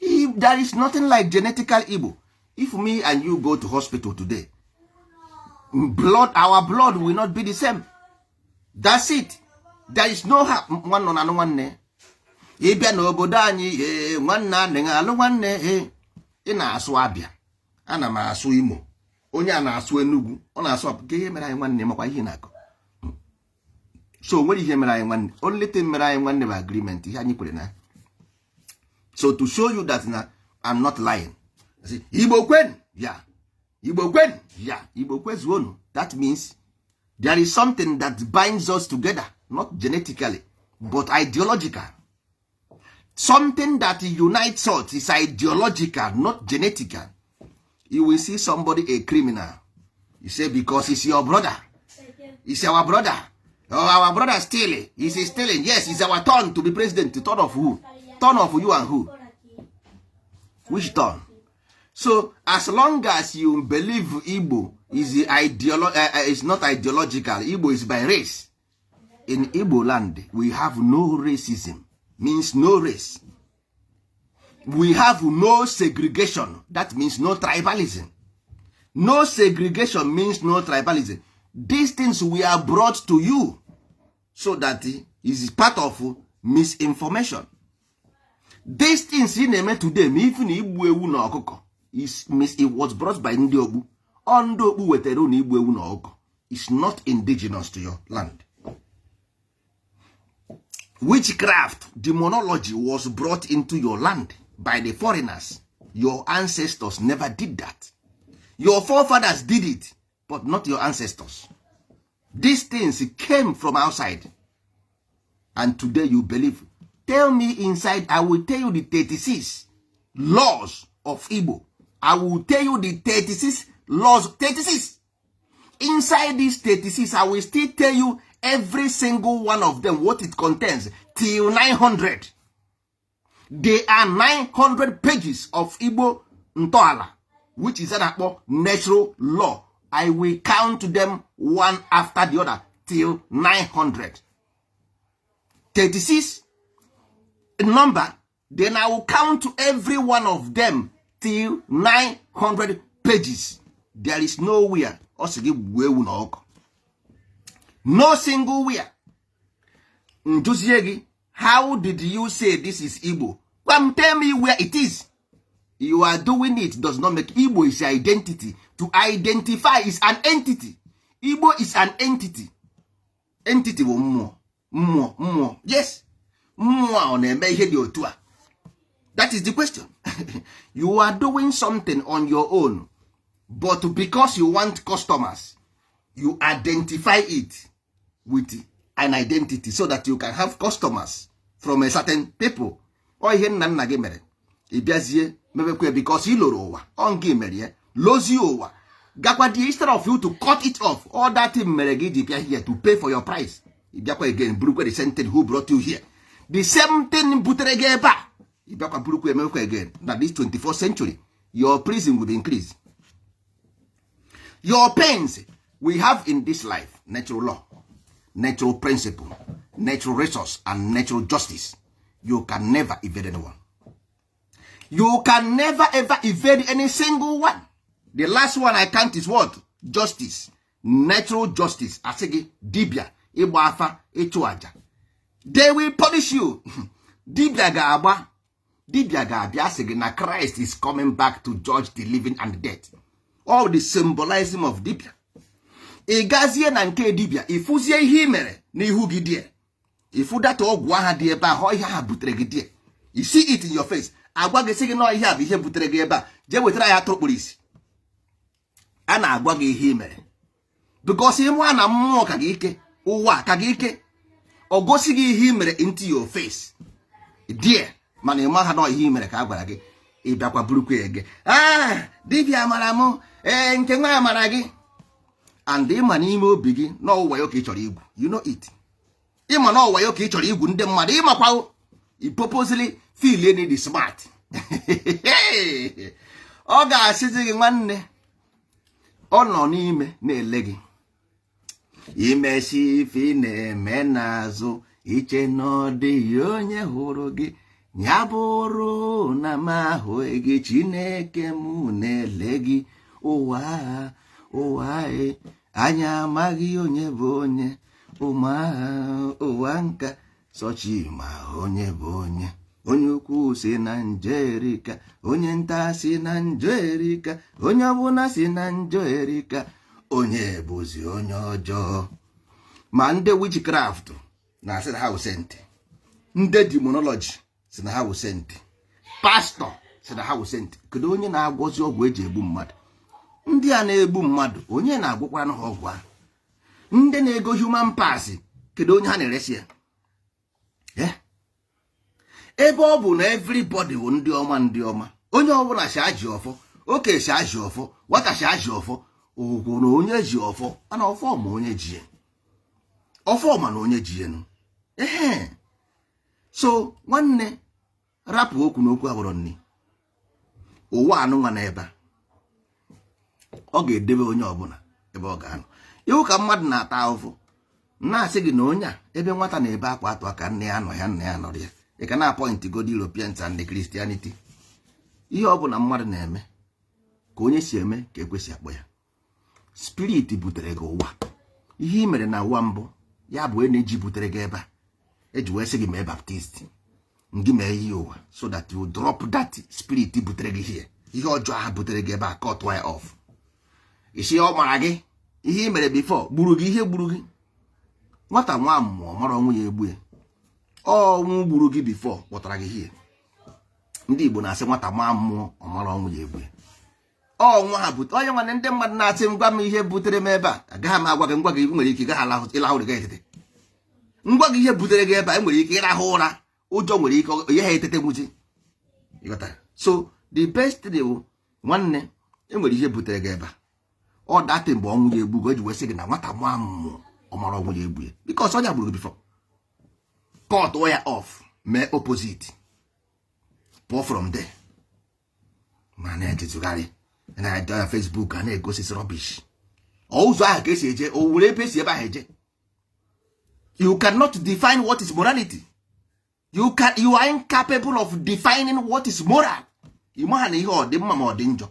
If there is nothing like genetical Igbo. If me and you go to hospital today, our blood will not be the same. That's it. There is no one on one. Ịbịa n'obodo anyị nwanne a na-alụ nwanne ị na-asụ Abịa, ana m asụ Imo, onye a na-asụ Enugu, ọ na-asụ apụga ihe mere anyị nwanne makwa ihe na-akọ. So nwere ihe mere anyị nwanne, only thing mere anyị nwanne bụ agreement, ihe anyị kwere na. So to show you that na I'm not lying, I say Igbo kwen, yeah. Igbo kwen, yeah. Igbo kwezuonu. That means there is something that binds us together, not genetically, but ideological. Something that unites us is ideological, not genetical. You will see somebody a criminal. You say because he's your brother. He's our brother. Oh, our brother stealing. He's stealing. Yes, it's our turn to be president. Turn of who? Turn of you and who? Which turn? So as long as you believe Igbo is is not ideological, Igbo is by race. In Igbo land, we have no racism. Means no race. We have no segregation. That means no tribalism. No segregation means no tribalism. These things we are brought to you so that it is part of misinformation. These things in eme today, even Igbo ewu na ọkụkọ, it was brought by ndị Ogbu. Ndị Ogbu wetara na Igbo ewu na ọkụkọ. It's not indigenous to your land. Witchcraft, demonology was brought into your land by the foreigners. Your ancestors never did that. Your forefathers did it, but not your ancestors. These things came from outside. And today you believe. Tell me inside, I will tell you the 36 laws of Igbo. I will tell you the 36 laws. 36. Inside these 36, I will still tell you every single one of them, what it contains, till 900. There are 900 pages of Igbo Ntọala, which is an natural law. I will count them one after the other till 900. 36 number, then I will count every one of them till 900 pages. There is nowhere. No single where. Nduziegi, how did you say this is Igbo? Come tell me where it is. You are doing it does not make Igbo is identity. To identify is an entity. Igbo is an entity. Entity wo mmụọ. Yes. Mmụọ na-eme ihe dị otu a. That is the question. You are doing something on your own, but because you want customers, you identify it with an identity so that you can have customers from a certain people. Ọ ihe nna nna gị mere ị bịazie mebekwe because ị loro ụwa ọ nke mere ya lozie ụwa gakwa dị instead of you to cut it off all that thing mere gị ji bịa here to pay for your price ị bịakwa again burukwe the same thing who brought you here the same thing butere gị ebe a ị bịakwa burukwe emekwa again na this 24th century your prison will increase. Your pains we have in this life, natural law, natural principle, natural resource, and natural justice. You can never evade anyone. You can never ever evade any single one. The last one I count is what? Justice. Natural justice. Asigi, dibia, ịgba afa, ịchụ aja. They will punish you. Dibia ga-agba. Dibia ga-abịa asigi na Christ is coming back to judge the living and the dead. All the symbolism of dibia. Ị gazie na nke dibia, ifuzie ihe mere n'ihu gị die. Ifu data ọgwụ aha dị ebe ahụ ihe ha butere gị die. You see it in your face. Agwa gị sị gị na ihe a bụ ihe butere gị ebe a. Jee wetara ya atụrụ kpụrụ isi. A na-agwa gị ihe mere. Because ịmụ na mmụọ ka gị ike, ụwa ka gị ike. Ọ gosi gị ihe mere into your face. Die, mana ịma ha na ihe mere ka a gwara gị. Ị bịakwa burukwa ege. Dibia mara mụ, nke nwa mara gị. And ịma n'ime obi gị na ọwụwa ya ka ị chọrọ igwu. You know it. Ịma na ọwụwa ya ka ị chọrọ igwu ndị mmadụ. Ịmakwa you purposely feel any the smart. Ọ ga-asịzi gị nwanne. Ọ nọ n'ime na-ele gị. Imesi ife na-eme n'azụ iche na ọ dịghị onye hụrụ gị. Ya bụrụ na m ahụghị gị Chineke m na-ele gị. Ụwa anyị amaghị onye bụ onye. Ụwa nka sochi ma onye bụ onye. Onye ukwu si na njọ erika, onye nta si na njọ erika, onye ọbụla si na njọ erika, onye bụzi onye ọjọọ. Ma ndị witchcraft na-asị na ha wụ senti, ndị demonology si na ha wụ senti, pastọ si na ha wụ senti. Kedu onye na-agwọzi ọgwụ eji egbu mmadụ? Ndị a na-egbu mmadụ onye na-agwụkwara ha ọgwụ ahụ? Ndị na-ego human pass kedu onye ha na-eresi ya? Ebe ọ bụ na everybody bụ ndị ọma onye ọbụla si ajị ọfọ oke si ajị ọfọ nwata si ajị ọfọ ụgwụ na onye ji ọfọ mana ọfọ ma onye ji ọfọ ma na onye ji enu. So nwanne rapụ okwu n'okwu abụrụ nni. Ụwa anụnwa n'ebe ọ ga-edebe onye ọbụla ebe ọ ga-anọ. Iwu ka mmadụ na-ata ahụhụ na-asị gị na onye a ebe nwata na-ebe akwa atụ aka nne ya nọ ya nna ya nọrọ ya. Ị ka na-apọịntị God Europeans and the Christianity. Ihe ọ bụla mmadụ na-eme ka onye si eme ka ekwesị akpọ ya. Spirit butere gị ụwa. Ihe ị mere na ụwa mbụ ya bụ energy butere gị ebe a. Eji wee sị gị mee baptist ngị mee ihe ụwa so that you drop that spirit butere gị here. Ihe ọjọọ ha butere gị ebe a cut wire off. Isi ọ mara gị ihe ị mere before gburu gị ihe gburu gị. Nwata nwa mmụọ mara ọnwụ ya egbu ya. Ọnwụ gburu gị before kpọtara gị here. Ndị Igbo na-asị nwata nwa mmụọ ọ mara ọnwụ ya egbu ya. Ọnwụ ha butere onye nwanne ndị mmadụ na-asị ngwa m ihe butere m ebe a agaghị m agwa gị ngwa gị nwere ike gaghị ịlahụ gị etete. Ngwa gị ihe butere gị ebe a enwere ike ịrahụ ụra ụjọ nwere ike onye ha etete nwuchi. So the best thing bụ nwanne enwere ihe butere gị ebe a. Ọ datị mgbe ọnwụ ya egbu gị eji wee sị gị na nwata nwa mmụọ ọ mara ọnwụ ya egbu ya because onye gburu gị before. Cut wire off mee opposite pụọ from there. Ma na-ejetụgharị na Facebook a na-egosi rubbish. Ụzọ ahụ ka esi eje o were ebe esi ebe ahụ eje. You cannot define what is morality. You are incapable of defining what is moral. Ị maha na ihe ọ dị mma ma ọ dị njọ.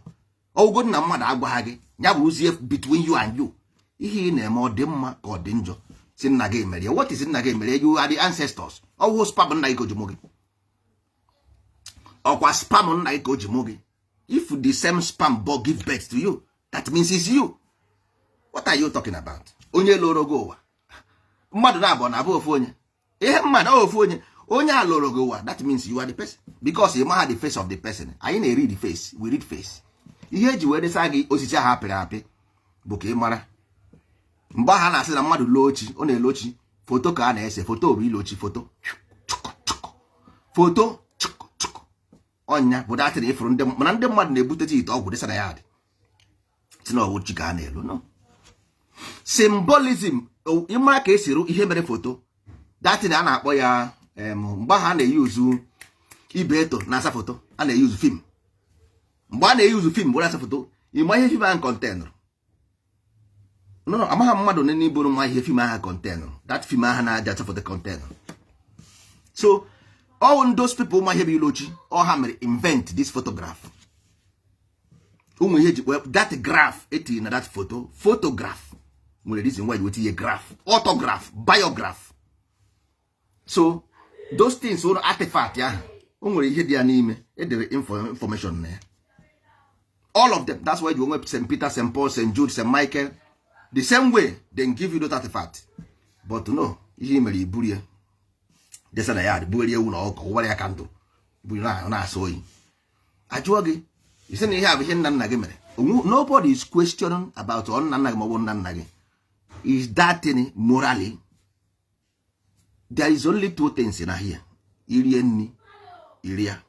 Ọgwụgwọ na mmadụ agwa gị ya bụ uzie between you and you. Ihe ị na-eme ọ dị mma ka ọ dị njọ. Si nna gị emere. What is nna gị emere? You are the ancestors. Ọwụ spam nna gị ka o ji mụ gị. Ọkwa spam nna gị ka o ji mụ gị. If the same spam bug give birth to you, that means it's you. What are you talking about? Onye loro gị ụwa. Mmadụ na-abụ na abụ ofu onye. Ihe mmadụ ofu onye. Onye a loro gị ụwa, that means you are the person. Because you maha the face of the person. Anyị na-read the face. We read face. Ihe eji wee desa gị osisi ahụ apịrị apị bụ ka ị mara. Mgbe ha na-asị na mmadụ loo ochi, ọ na-ele ochi, foto ka a na-ese, foto bụ ile ochi, foto. foto ọnya bụ datịrị ịfụrụ ndị mana ndị mmadụ na-ebutezi ite ọgwụ dịsa na ya dị si na ọwụ chi ka a na-elu no symbolism ịmara ka esi rụ ihe mere foto datịrị a na-akpọ ya mgbe ha na-eyuzu ibeto na-asa foto a na-eyuzu fim mgbe a na-eyuzu fim bụ na-asa foto ịma ihe fim ahụ kọntenụrụ no amaghị mmadụ nne iburu nwa ihe fim ahụ kọntenụrụ that fim ahụ na-aja asa foto kọntenụrụ so all those people ma ihe bụ ilochi all ha mere invent this photograph ụmụ ihe ji that graph etiri na that photograph nwere reason why you wetinye graph autograph biograph so those things were artifact ahụ o nwere ihe dị ya n'ime edere information na ya all of them. That's why you want St. Peter, St. Paul, St. Jude, St. Michael the same way they give you those artifact but no ihe mere iburu ya desa na ya bughere ewu na ọkụ ụwara ya ka ndụ buru na-asọ oyi ajụọ gị isi na ihe a bụ ihe nna nna gị mere nobody is questioning about nna nna gị ma ọ bụ nna nna gị is that thing morally there is only two things in here irie nni iria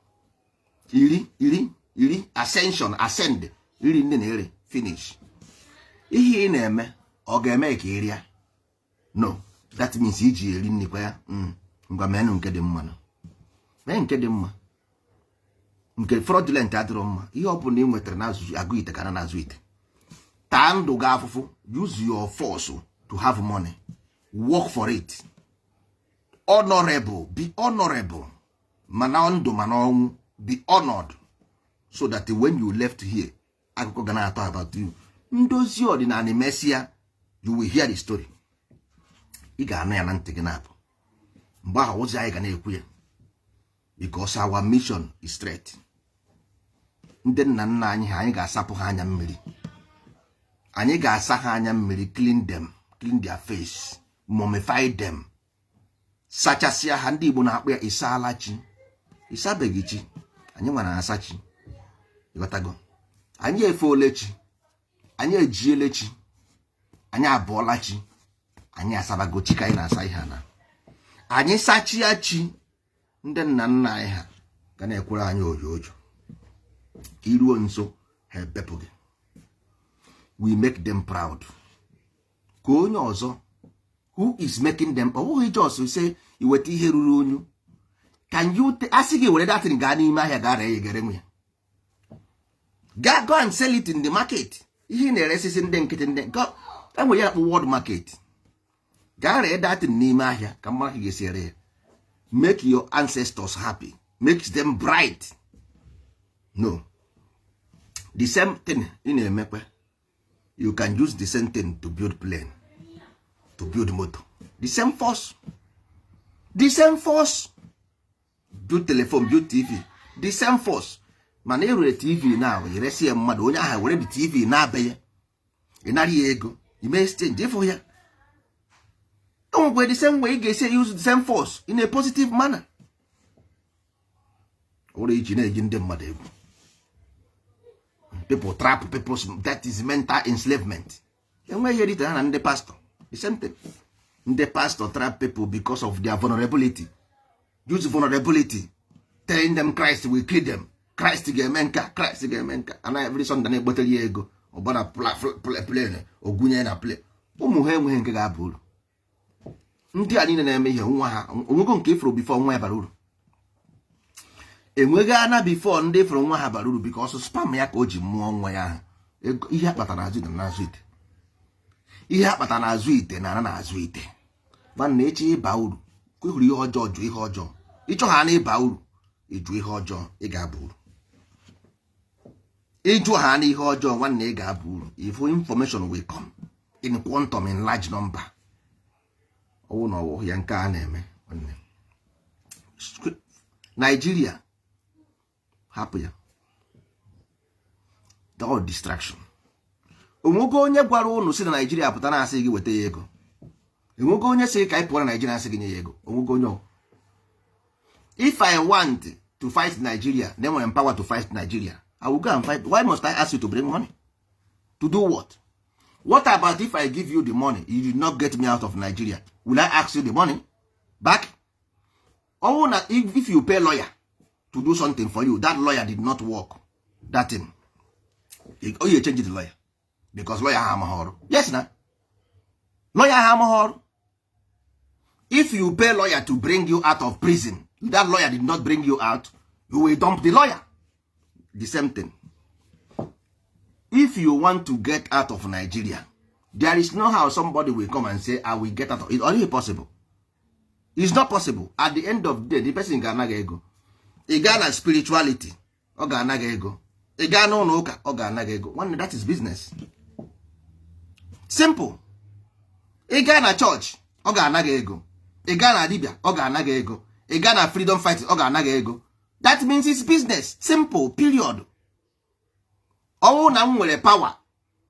iri ascension ascend iri nne na ere finish ihe ị na-eme ọ ga-eme ka iria no that means iji eri nni kwa ya ngwa menụ nke dị mma mee nke dị mma nke fraudulent adịrọ mma ihe ọ bụla ị nwetara na agụ ite ka na-azụ ite taa ndụ gị afụfụ use your force to have money work for it honorable be honorable mana ndụ mana ọnwụ be honored so that when you left here akụkọ ga na-atọ about you ndozi ọdịnala mesia you will hear the story ị ga-anụ ya na ntị gị na-apụ mgbe ahụ ozi anyị ga na-ekwu ya because our mission is straight ndị nna nna anyị ha anyị ga-asapụ ha anya mmiri anyị ga-asa ha anya mmiri clean them clean their face mummify them sachasịa ha ndị Igbo na-akpọ ya ịsaala chi ịsabeghị chi anyị nwere asa chi ịghọtago anyị efeole chi anyị ejiele chi anyị abụọla chi anyị asabago chi ka anyị na-asa ihe na anyị sachia chi ndị nna nna anyị ha ga na-ekwere anyị oyoyo iruo nso ha ebepụ gị we make them proud ka onye ọzọ who is making them ọ bụghị just say iweta ihe ruru onyu can you asị gị were datin gaa n'ime ahịa gaa ree egere nwe ya go and sell it in the market ihe na-eresisi ndị nkịtị ndị enwe ya akpụ world market gaa ree datin n'ime ahịa ka mmadụ ga-esi ere ya make your ancestors happy makes them bright no the same thing ị na-emekwe you can use the same thing to build plane to build motor the same force build telephone build TV the same force mana erure TV na yeresi ya mmadụ onye aha were the TV na-abịa ịnarị ya ego ime exchange ịfụ ya onwe the same way ị ga-esi use the same force in a positive manner or iji na-eji ndị mmadụ egwu people trap people that is mental enslavement enweghị erite ha na ndị pastor the same thing ndị pastor trap people because of their vulnerability use vulnerability telling them Christ will kill them Christ ga-eme nka and every Sunday na-egbotere ya ego ọbana plane ogunye na plane ụmụ ha enweghị nke ga-aba uru ndị a niile na-eme ihe nwa ha onwego nke ifuru before nwa ya bara uru enweghị ana before ndị ifuru nwa ha bara uru because spam ya ka o ji mụọ nwa ya ihe akpata na azụ ite na azụ ite ihe akpata na azụ ite na na azụ ite mana echi ịba uru ka ihuru ihe ọjọọ jụ ihe ọjọọ ịchọ ha na ịba uru ịjụ ihe ọjọọ ị ga-aba uru ịjụ ha na ihe ọjọọ nwanne ị ga-aba uru if information will come in quantum in large number ọwụ na ọwụ ya nke a na-eme Nigeria hapụ ya all distraction onwego onye gwara ụnụ si na Nigeria pụta na asị gị weta ya ego enwego onye sị ka ị pụọ na Nigeria asị gị nye ya ego onwego onye if I want to fight Nigeria then when I'm power to fight Nigeria I will go and fight. Why must I ask you to bring money? To do what? What about if I give you the money you did not get me out of Nigeria? Will I ask you the money back? ọwụ na if you pay lawyer to do something for you, that lawyer did not work that thing, oh, you change the lawyer because lawyer ha amaghị ọrụ. Yes na lawyer ha amaghị ọrụ. If you pay lawyer to bring you out of prison, that lawyer did not bring you out, you will dump the lawyer. The same thing. If you want to get out of Nigeria, there is no how somebody will come and say, I will get out of it. It's only possible. It's not possible. At the end of the day, the person ga-anaghị ego. Ị gaa na spirituality, ọ ga-anaghị ego. Ị gaa na ụlọ ụka, ọ ga-anaghị ego. One, that is business. Simple. Ị gaa na church, ọ ga-anaghị ego. Ị gaa na dibia, ọ ga-anaghị ego. Ị gaa na freedom fighting, ọ ga-anaghị ego. That means it's business. Simple. Period. Ọwụ na m nwere power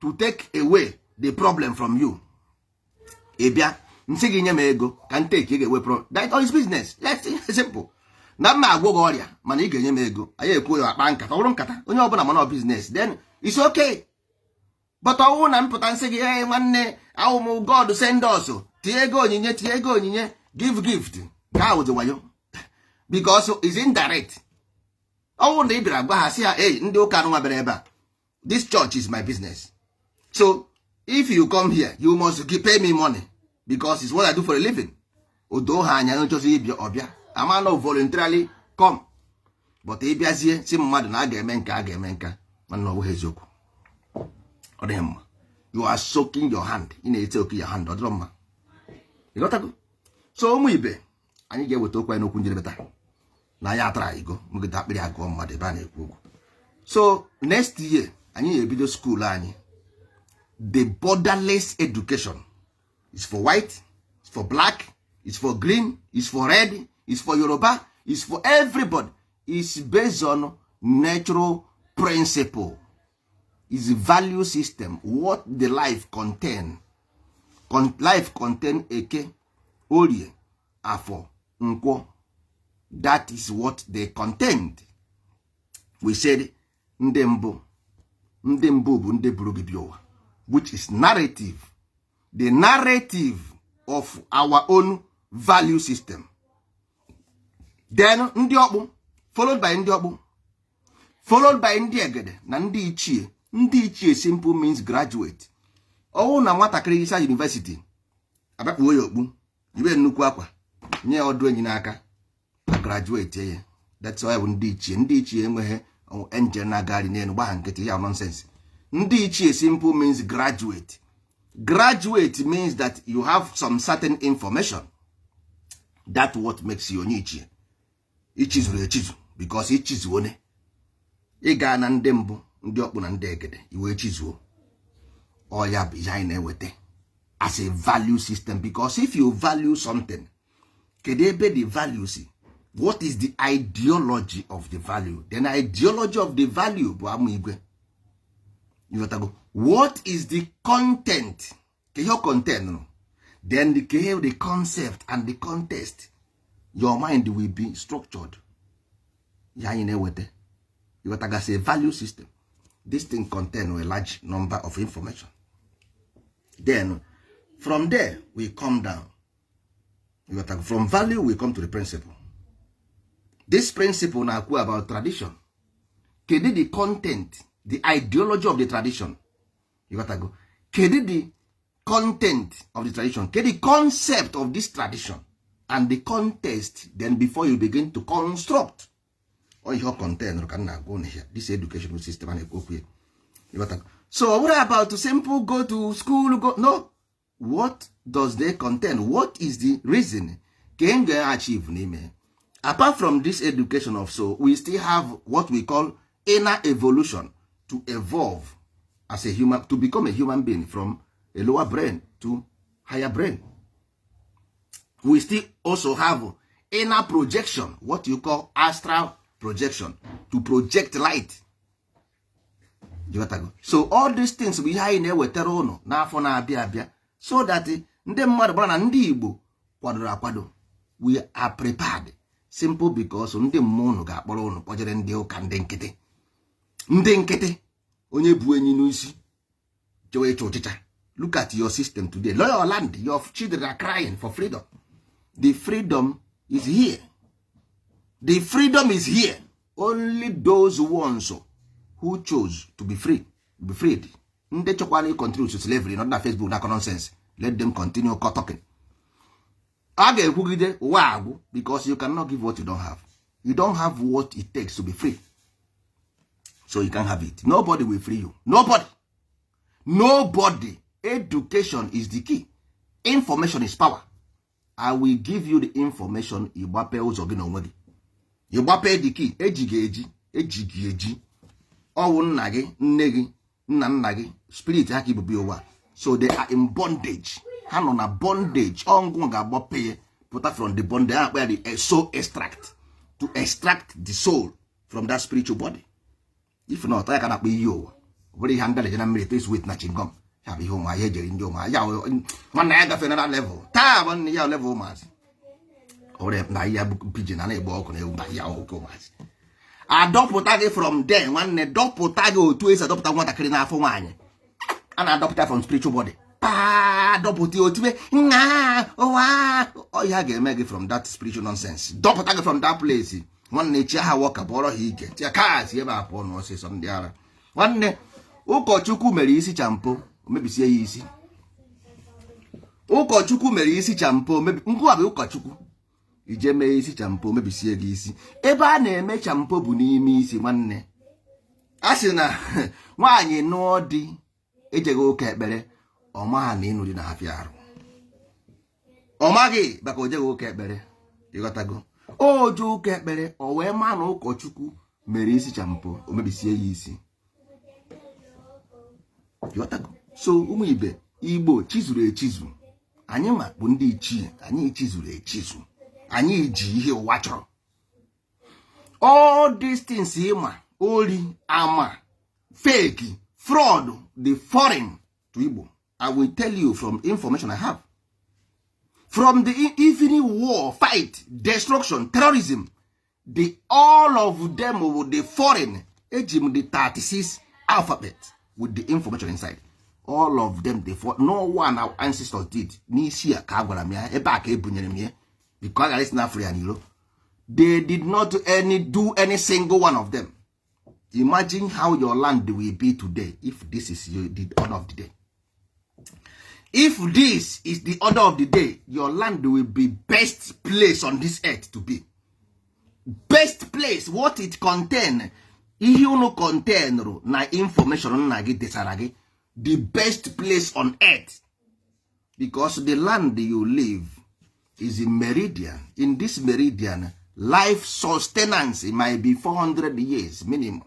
to take away the problem from you. Ị bịa nsị gị nye m ego ka m take ga-ewe problem. That is business. That's simple. Na mma agwọ gị ọrịa mana ị ga-enye m ego, anyị ekwu ya akpa nkata, ọ bụrụ nkata onye ọbụla mana business, then it's okay. But ọwụ na mpụta nsị gị nwanne ahụ m God send us, tie ego onyinye, give gift, ka ahụ dị wayo because it's indirect. Ọwụ na ị bịara gwa ha sị ha ndị ụka nwa bịara ebe a, this church is my business, so if you come here you must pay me money because it's what I do for a living. Odo ha anya nchozi ịbịa ọbịa, ama no voluntarily come, but ị bịazie si mmadụ na a ga-eme nka mana ọ bụghị eziokwu. Ọ dịghị mma. You are soaking your hand, ị na-ete oke your hand, ọ dịrọ mma. Ị ghọtago? So ụmụ ibe, anyị ga-eweta okwu anyị n'okwu njedebe na ya atara igo mgide akpịrị agụọ mmadụ ebe a na-ekwu okwu. So next year anyị ebido school anyị, the borderless education is for white, it's for black, it's for green, it's for red, it's for Yoruba, it's for everybody. It's based on natural principle. It's a value system. What the life contain. Life contain eke, orie, afọ, nkwo. That is what they contained. We said ndị mbụ bụ ndị buru gị bịa ụwa, which is narrative. The narrative of our own value system. Then ndị ọkpụ, followed by ndị ọkpụ, followed by ndị egede na ndị ichie. Ndị ichie simple means graduate. Ọwụ na nwatakịrị isa university abakpuo ya okpu, iwe nnukwu akwa, nye ọdụ enyi n'aka, a graduate ya. That's why bụ ndị ichie. Ndị ichie enweghị engine na-agagharị n'elu gbaa nkịtị, ya nonsense. Ndị ichie simple means graduate. Graduate means that you have some certain information. That's what makes you onye ichie. Ichizuru echizu because ichizu one. Ị gaa na ndị mbụ, ndị ọkpụ na ndị egede, iwe chizuo. Ọ ya bụ ihe anyị na-eweta as a value system, because if you value something, kedu ebe the value si? What is the ideology of the value? Then ideology of the value bụ amụ igwe. You got to go. What is the content? Your content, no? Then the concept and the context. Your mind will be structured. You got to say value system. This thing contains a large number of information. Then from there we come down. You got to go. From value we come to the principle. This principle now about tradition. Kedu the content, the ideology of the tradition. You got to go. Kedu the content of the tradition. Kedu the concept of this tradition and the context. Then before you begin to construct on your content, you can now go here. This educational system and go here. You got to go. So what about to simple go to school? Go no. What does they contain? What is the reason? Can they achieve? Apart from this education of soul, we still have what we call inner evolution, to evolve as a human, to become a human being from a lower brain to higher brain. We still also have inner projection, what you call astral projection, to project light. So all these things we have in ewetara ụnụ n'afọ na-abịa abịa, so that ndị mmadụ gbara na ndị Igbo kwadoro akwado, we are prepared. Simple because ndị mmụọ ụnụ ga-akpọrọ ụnụ kpọjere ndị ụka ndị nkịtị onye bụ enyi n'isi jewe ịchụ ọchịcha. Look at your system today. Your land, your children are crying for freedom. The freedom is here. The freedom is here. Only those ones who chose to be free, be freed. Ndị chọkwara continue to slavery, not na Facebook, na nonsense. Let them continue talking. A ga-ekwugide ụwa agwụ because you cannot give what you don't have. You don't have what it takes to be free. So you can't have it. Nobody will free you. Nobody. Nobody. Education is the key. Information is power. I will give you the information. Igbape ụzọ gị n'onwe gị. Igbape the key. Ejighị eji. Ọwụ nna gị, nne gị, nna gị, spirit ha ka ibubi ụwa. So they are in bondage. Ha nọ na bondage. Ọngwụ ga-agbape pụta from the bondage. Ha kpere the soul extract. To extract the soul from that spiritual body. If not, I can akpa iyi ụwa. Obere ihe ndale jena mmiri to with na chingom. Ya bụ ihe ụmụ ahịa ejeri ndị ụmụ ya nwanna ya gafere na level. Taa bụ nne ya level ụmụazị. Ore na ya bụ pidgin na egbe ọkụ na ewu na ya oke ụmụazị. Adọpụta gị from there nwanne dọpụta gị otu esi adọpụta nwatakịrị n'afọ nwaanyị. A na-adọpụta from spiritual body. Dọpụta otibe nha ụwa ọya ga-eme gị from that spiritual nonsense. Dọpụta gị from that place. Nwanne chi ha wọka bụọrọ ha ike. Tia kaasị ebe a pụọ n'ọsịsọ ndị ara. Nwanne ụkọchukwu mere isi champo mebisie ya isi. Ụkọchukwu mere isi champo ngwa bụ ụkọchukwu. Ije mee isi champo mebisie gị isi. Ebe a na-eme champo bụ n'ime isi nwanne. A sị na nwaanyị nụọ di ejeghị ụka ekpere ọma na ịnụ dị na-afịa arụ. Ọ maghị baka o jeghị ụka ekpere. Ịghọtago? O je ụka ekpere o wee maa na ụkọchukwu mere isi champo o mebisie ya isi. Ịghọtago? So ụmụ ibe Igbo chizuru echizu. Anyị ma bụ ndị ichie, anyị chizuru echizu. Anyị ji ihe ụwa chọrọ. All these things ịma, ori, ama, fake, fraud, the foreign to Igbo. I will tell you from information I have. From the infinite war, fight, destruction, terrorism, all of them with the foreign, the 36 alphabet with the information inside. All of them, no one our ancestors did. Because I listen African, they did not do any single one of them. Imagine how your land will be today if this is the order of the day. If this is the order of the day, your land will be best place on this earth to be. Best place, what it contain. If you no contain na information na get desaragi, the best place on earth. Because the land you live is in meridian. In this meridian, life sustenance it might be 400 years minimum.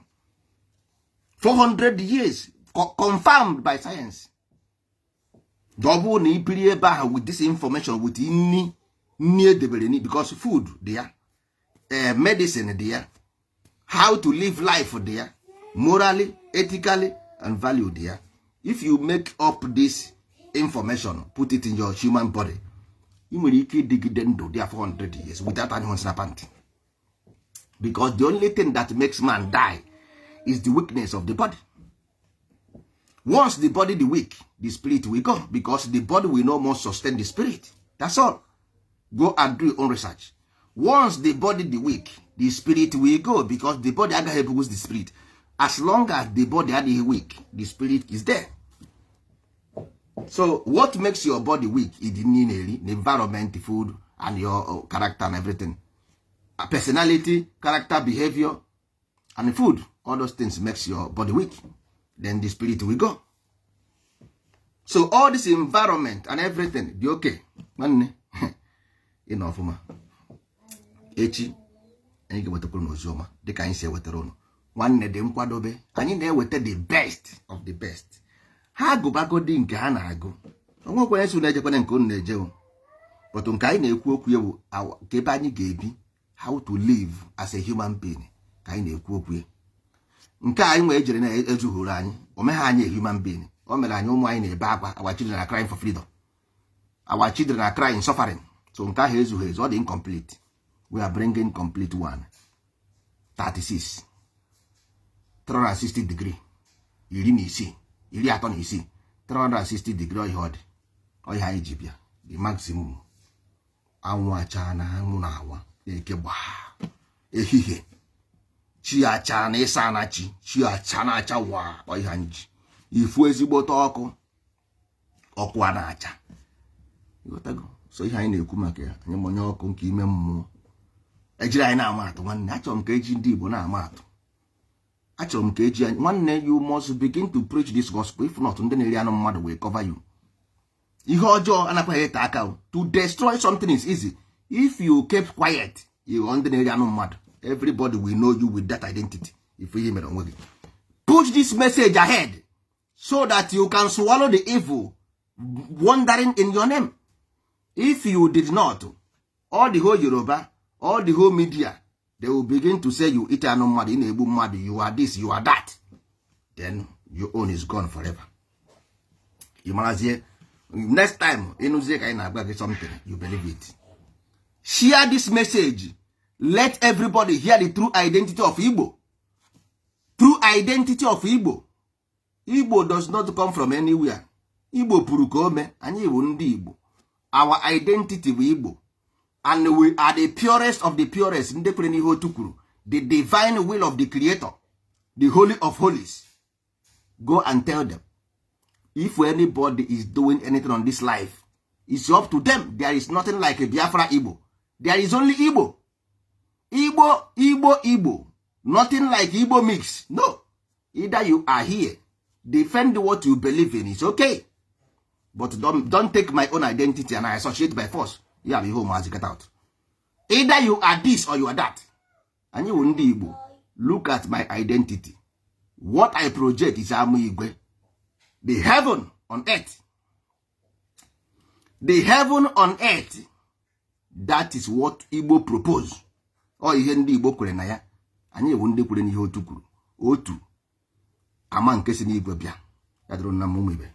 400 years confirmed by science. Double ni ipiri ebe ahụ with this information with inni edebere ni because food there, medicine there, how to live life there, morally, ethically, and value there. If you make up this information, put it in your human body, you will dig ndụ there 400 years without anyone snapping. Because the only thing that makes man die is the weakness of the body. Once the body is weak, the spirit will go because the body will no more sustain the spirit. That's all. Go and do your own research. Once the body is weak, the spirit will go because the body aga help with the spirit. As long as the body is weak, the spirit is there. So what makes your body weak is the environment, the food, and your character and everything. Personality, character, behavior, and food. All those things makes your body weak. Then the spirit will go. So all this environment and everything, be okay. Enough, ma. Echi, anyị ga-wetapụrụ n'oziọma dịka anyị si ewetara ụnụ. Nwanne dị nkwadobe, anyị na-eweta the best of the best. Ha gụbagodi nke ha na-agụ. Onwekwa onye so na-ejekwana nke unu na-eje. But nke anyị na-ekwu okwu ewu ka ebe anyị ga-ebi, how to live as a human being ka anyị na-ekwu okwu. Nke anyị nwee ejere na-ezughuru anyị, o meghe anyị a human being. O mere anyị ụmụ anyị na-ebe akwa, our children are crying for freedom. Our children are crying, suffering. So nke ahụ ezughị ezu, ọ dị incomplete. We are bringing complete one. 36. 360 degree. Iri na isii. Iri atọ na isii. 360 degree oyi ọ dị. Oyi ha iji bịa. The maximum. Anwụ acha na anwụ na awa. Eke gbaa. ehihie chi acha na ịsa na chi acha na acha wa ọiha nji ifu ezigbote ọkụ a na-acha ịghọtago. So ihe anyị na-ekwu maka ya anyị monye ọkụ nke ime mmụọ ejiri anyị na-ama atụ nwanne. Achọrọ m ka eji ndị Igbo na-ama atụ. Achọrọ m ka eji anyị nwanne. You must begin to preach this gospel. If not, ndị na-eri anụ mmadụ will cover you. Ihe ọjọọ anakwaghị ete aka. To destroy something is easy. If you keep quiet, you ndị na-eri anụ mmadụ, everybody will know you with that identity. If ihe mere onwe gị, push this message ahead so that you can swallow the evil wandering in your name. If you did not, all the whole Yoruba, all the whole media, they will begin to say you eat anụ mmadụ, ị na-egbu mmadụ, you are this, you are that. Then your own is gone forever. You marazie, next time ịnụzie ka anyị na-agba gị something, you believe it. Share this message. Let everybody hear the true identity of Igbo. True identity of Igbo. Igbo does not come from anywhere. Igbo puru ka ome, anyị bụ ndị Igbo. Our identity bụ Igbo. And we are the purest of the purest. Ndị kwere n'ihe otu kwuru. The divine will of the creator. The holy of holies. Go and tell them. If anybody is doing anything on this life, it's up to them. There is nothing like a Biafra Igbo. There is only Igbo. Igbo. Nothing like Igbo mix. No. Either you are here, defend what you believe in. It's okay. But don't take my own identity and I associate by force. Yeah, be home as you get out. Either you are this or you are that. And you ndị Igbo, look at my identity. What I project is Amu Igwe. The heaven on earth. The heaven on earth. That is what Igbo propose. Ọ ihe ndị Igbo kwere na ya. Anyị ewu ndị kwere n'ihe otu kwuru. Otu ama nke si n'igwe bịa. Ya dịrị na mmụọ ibe.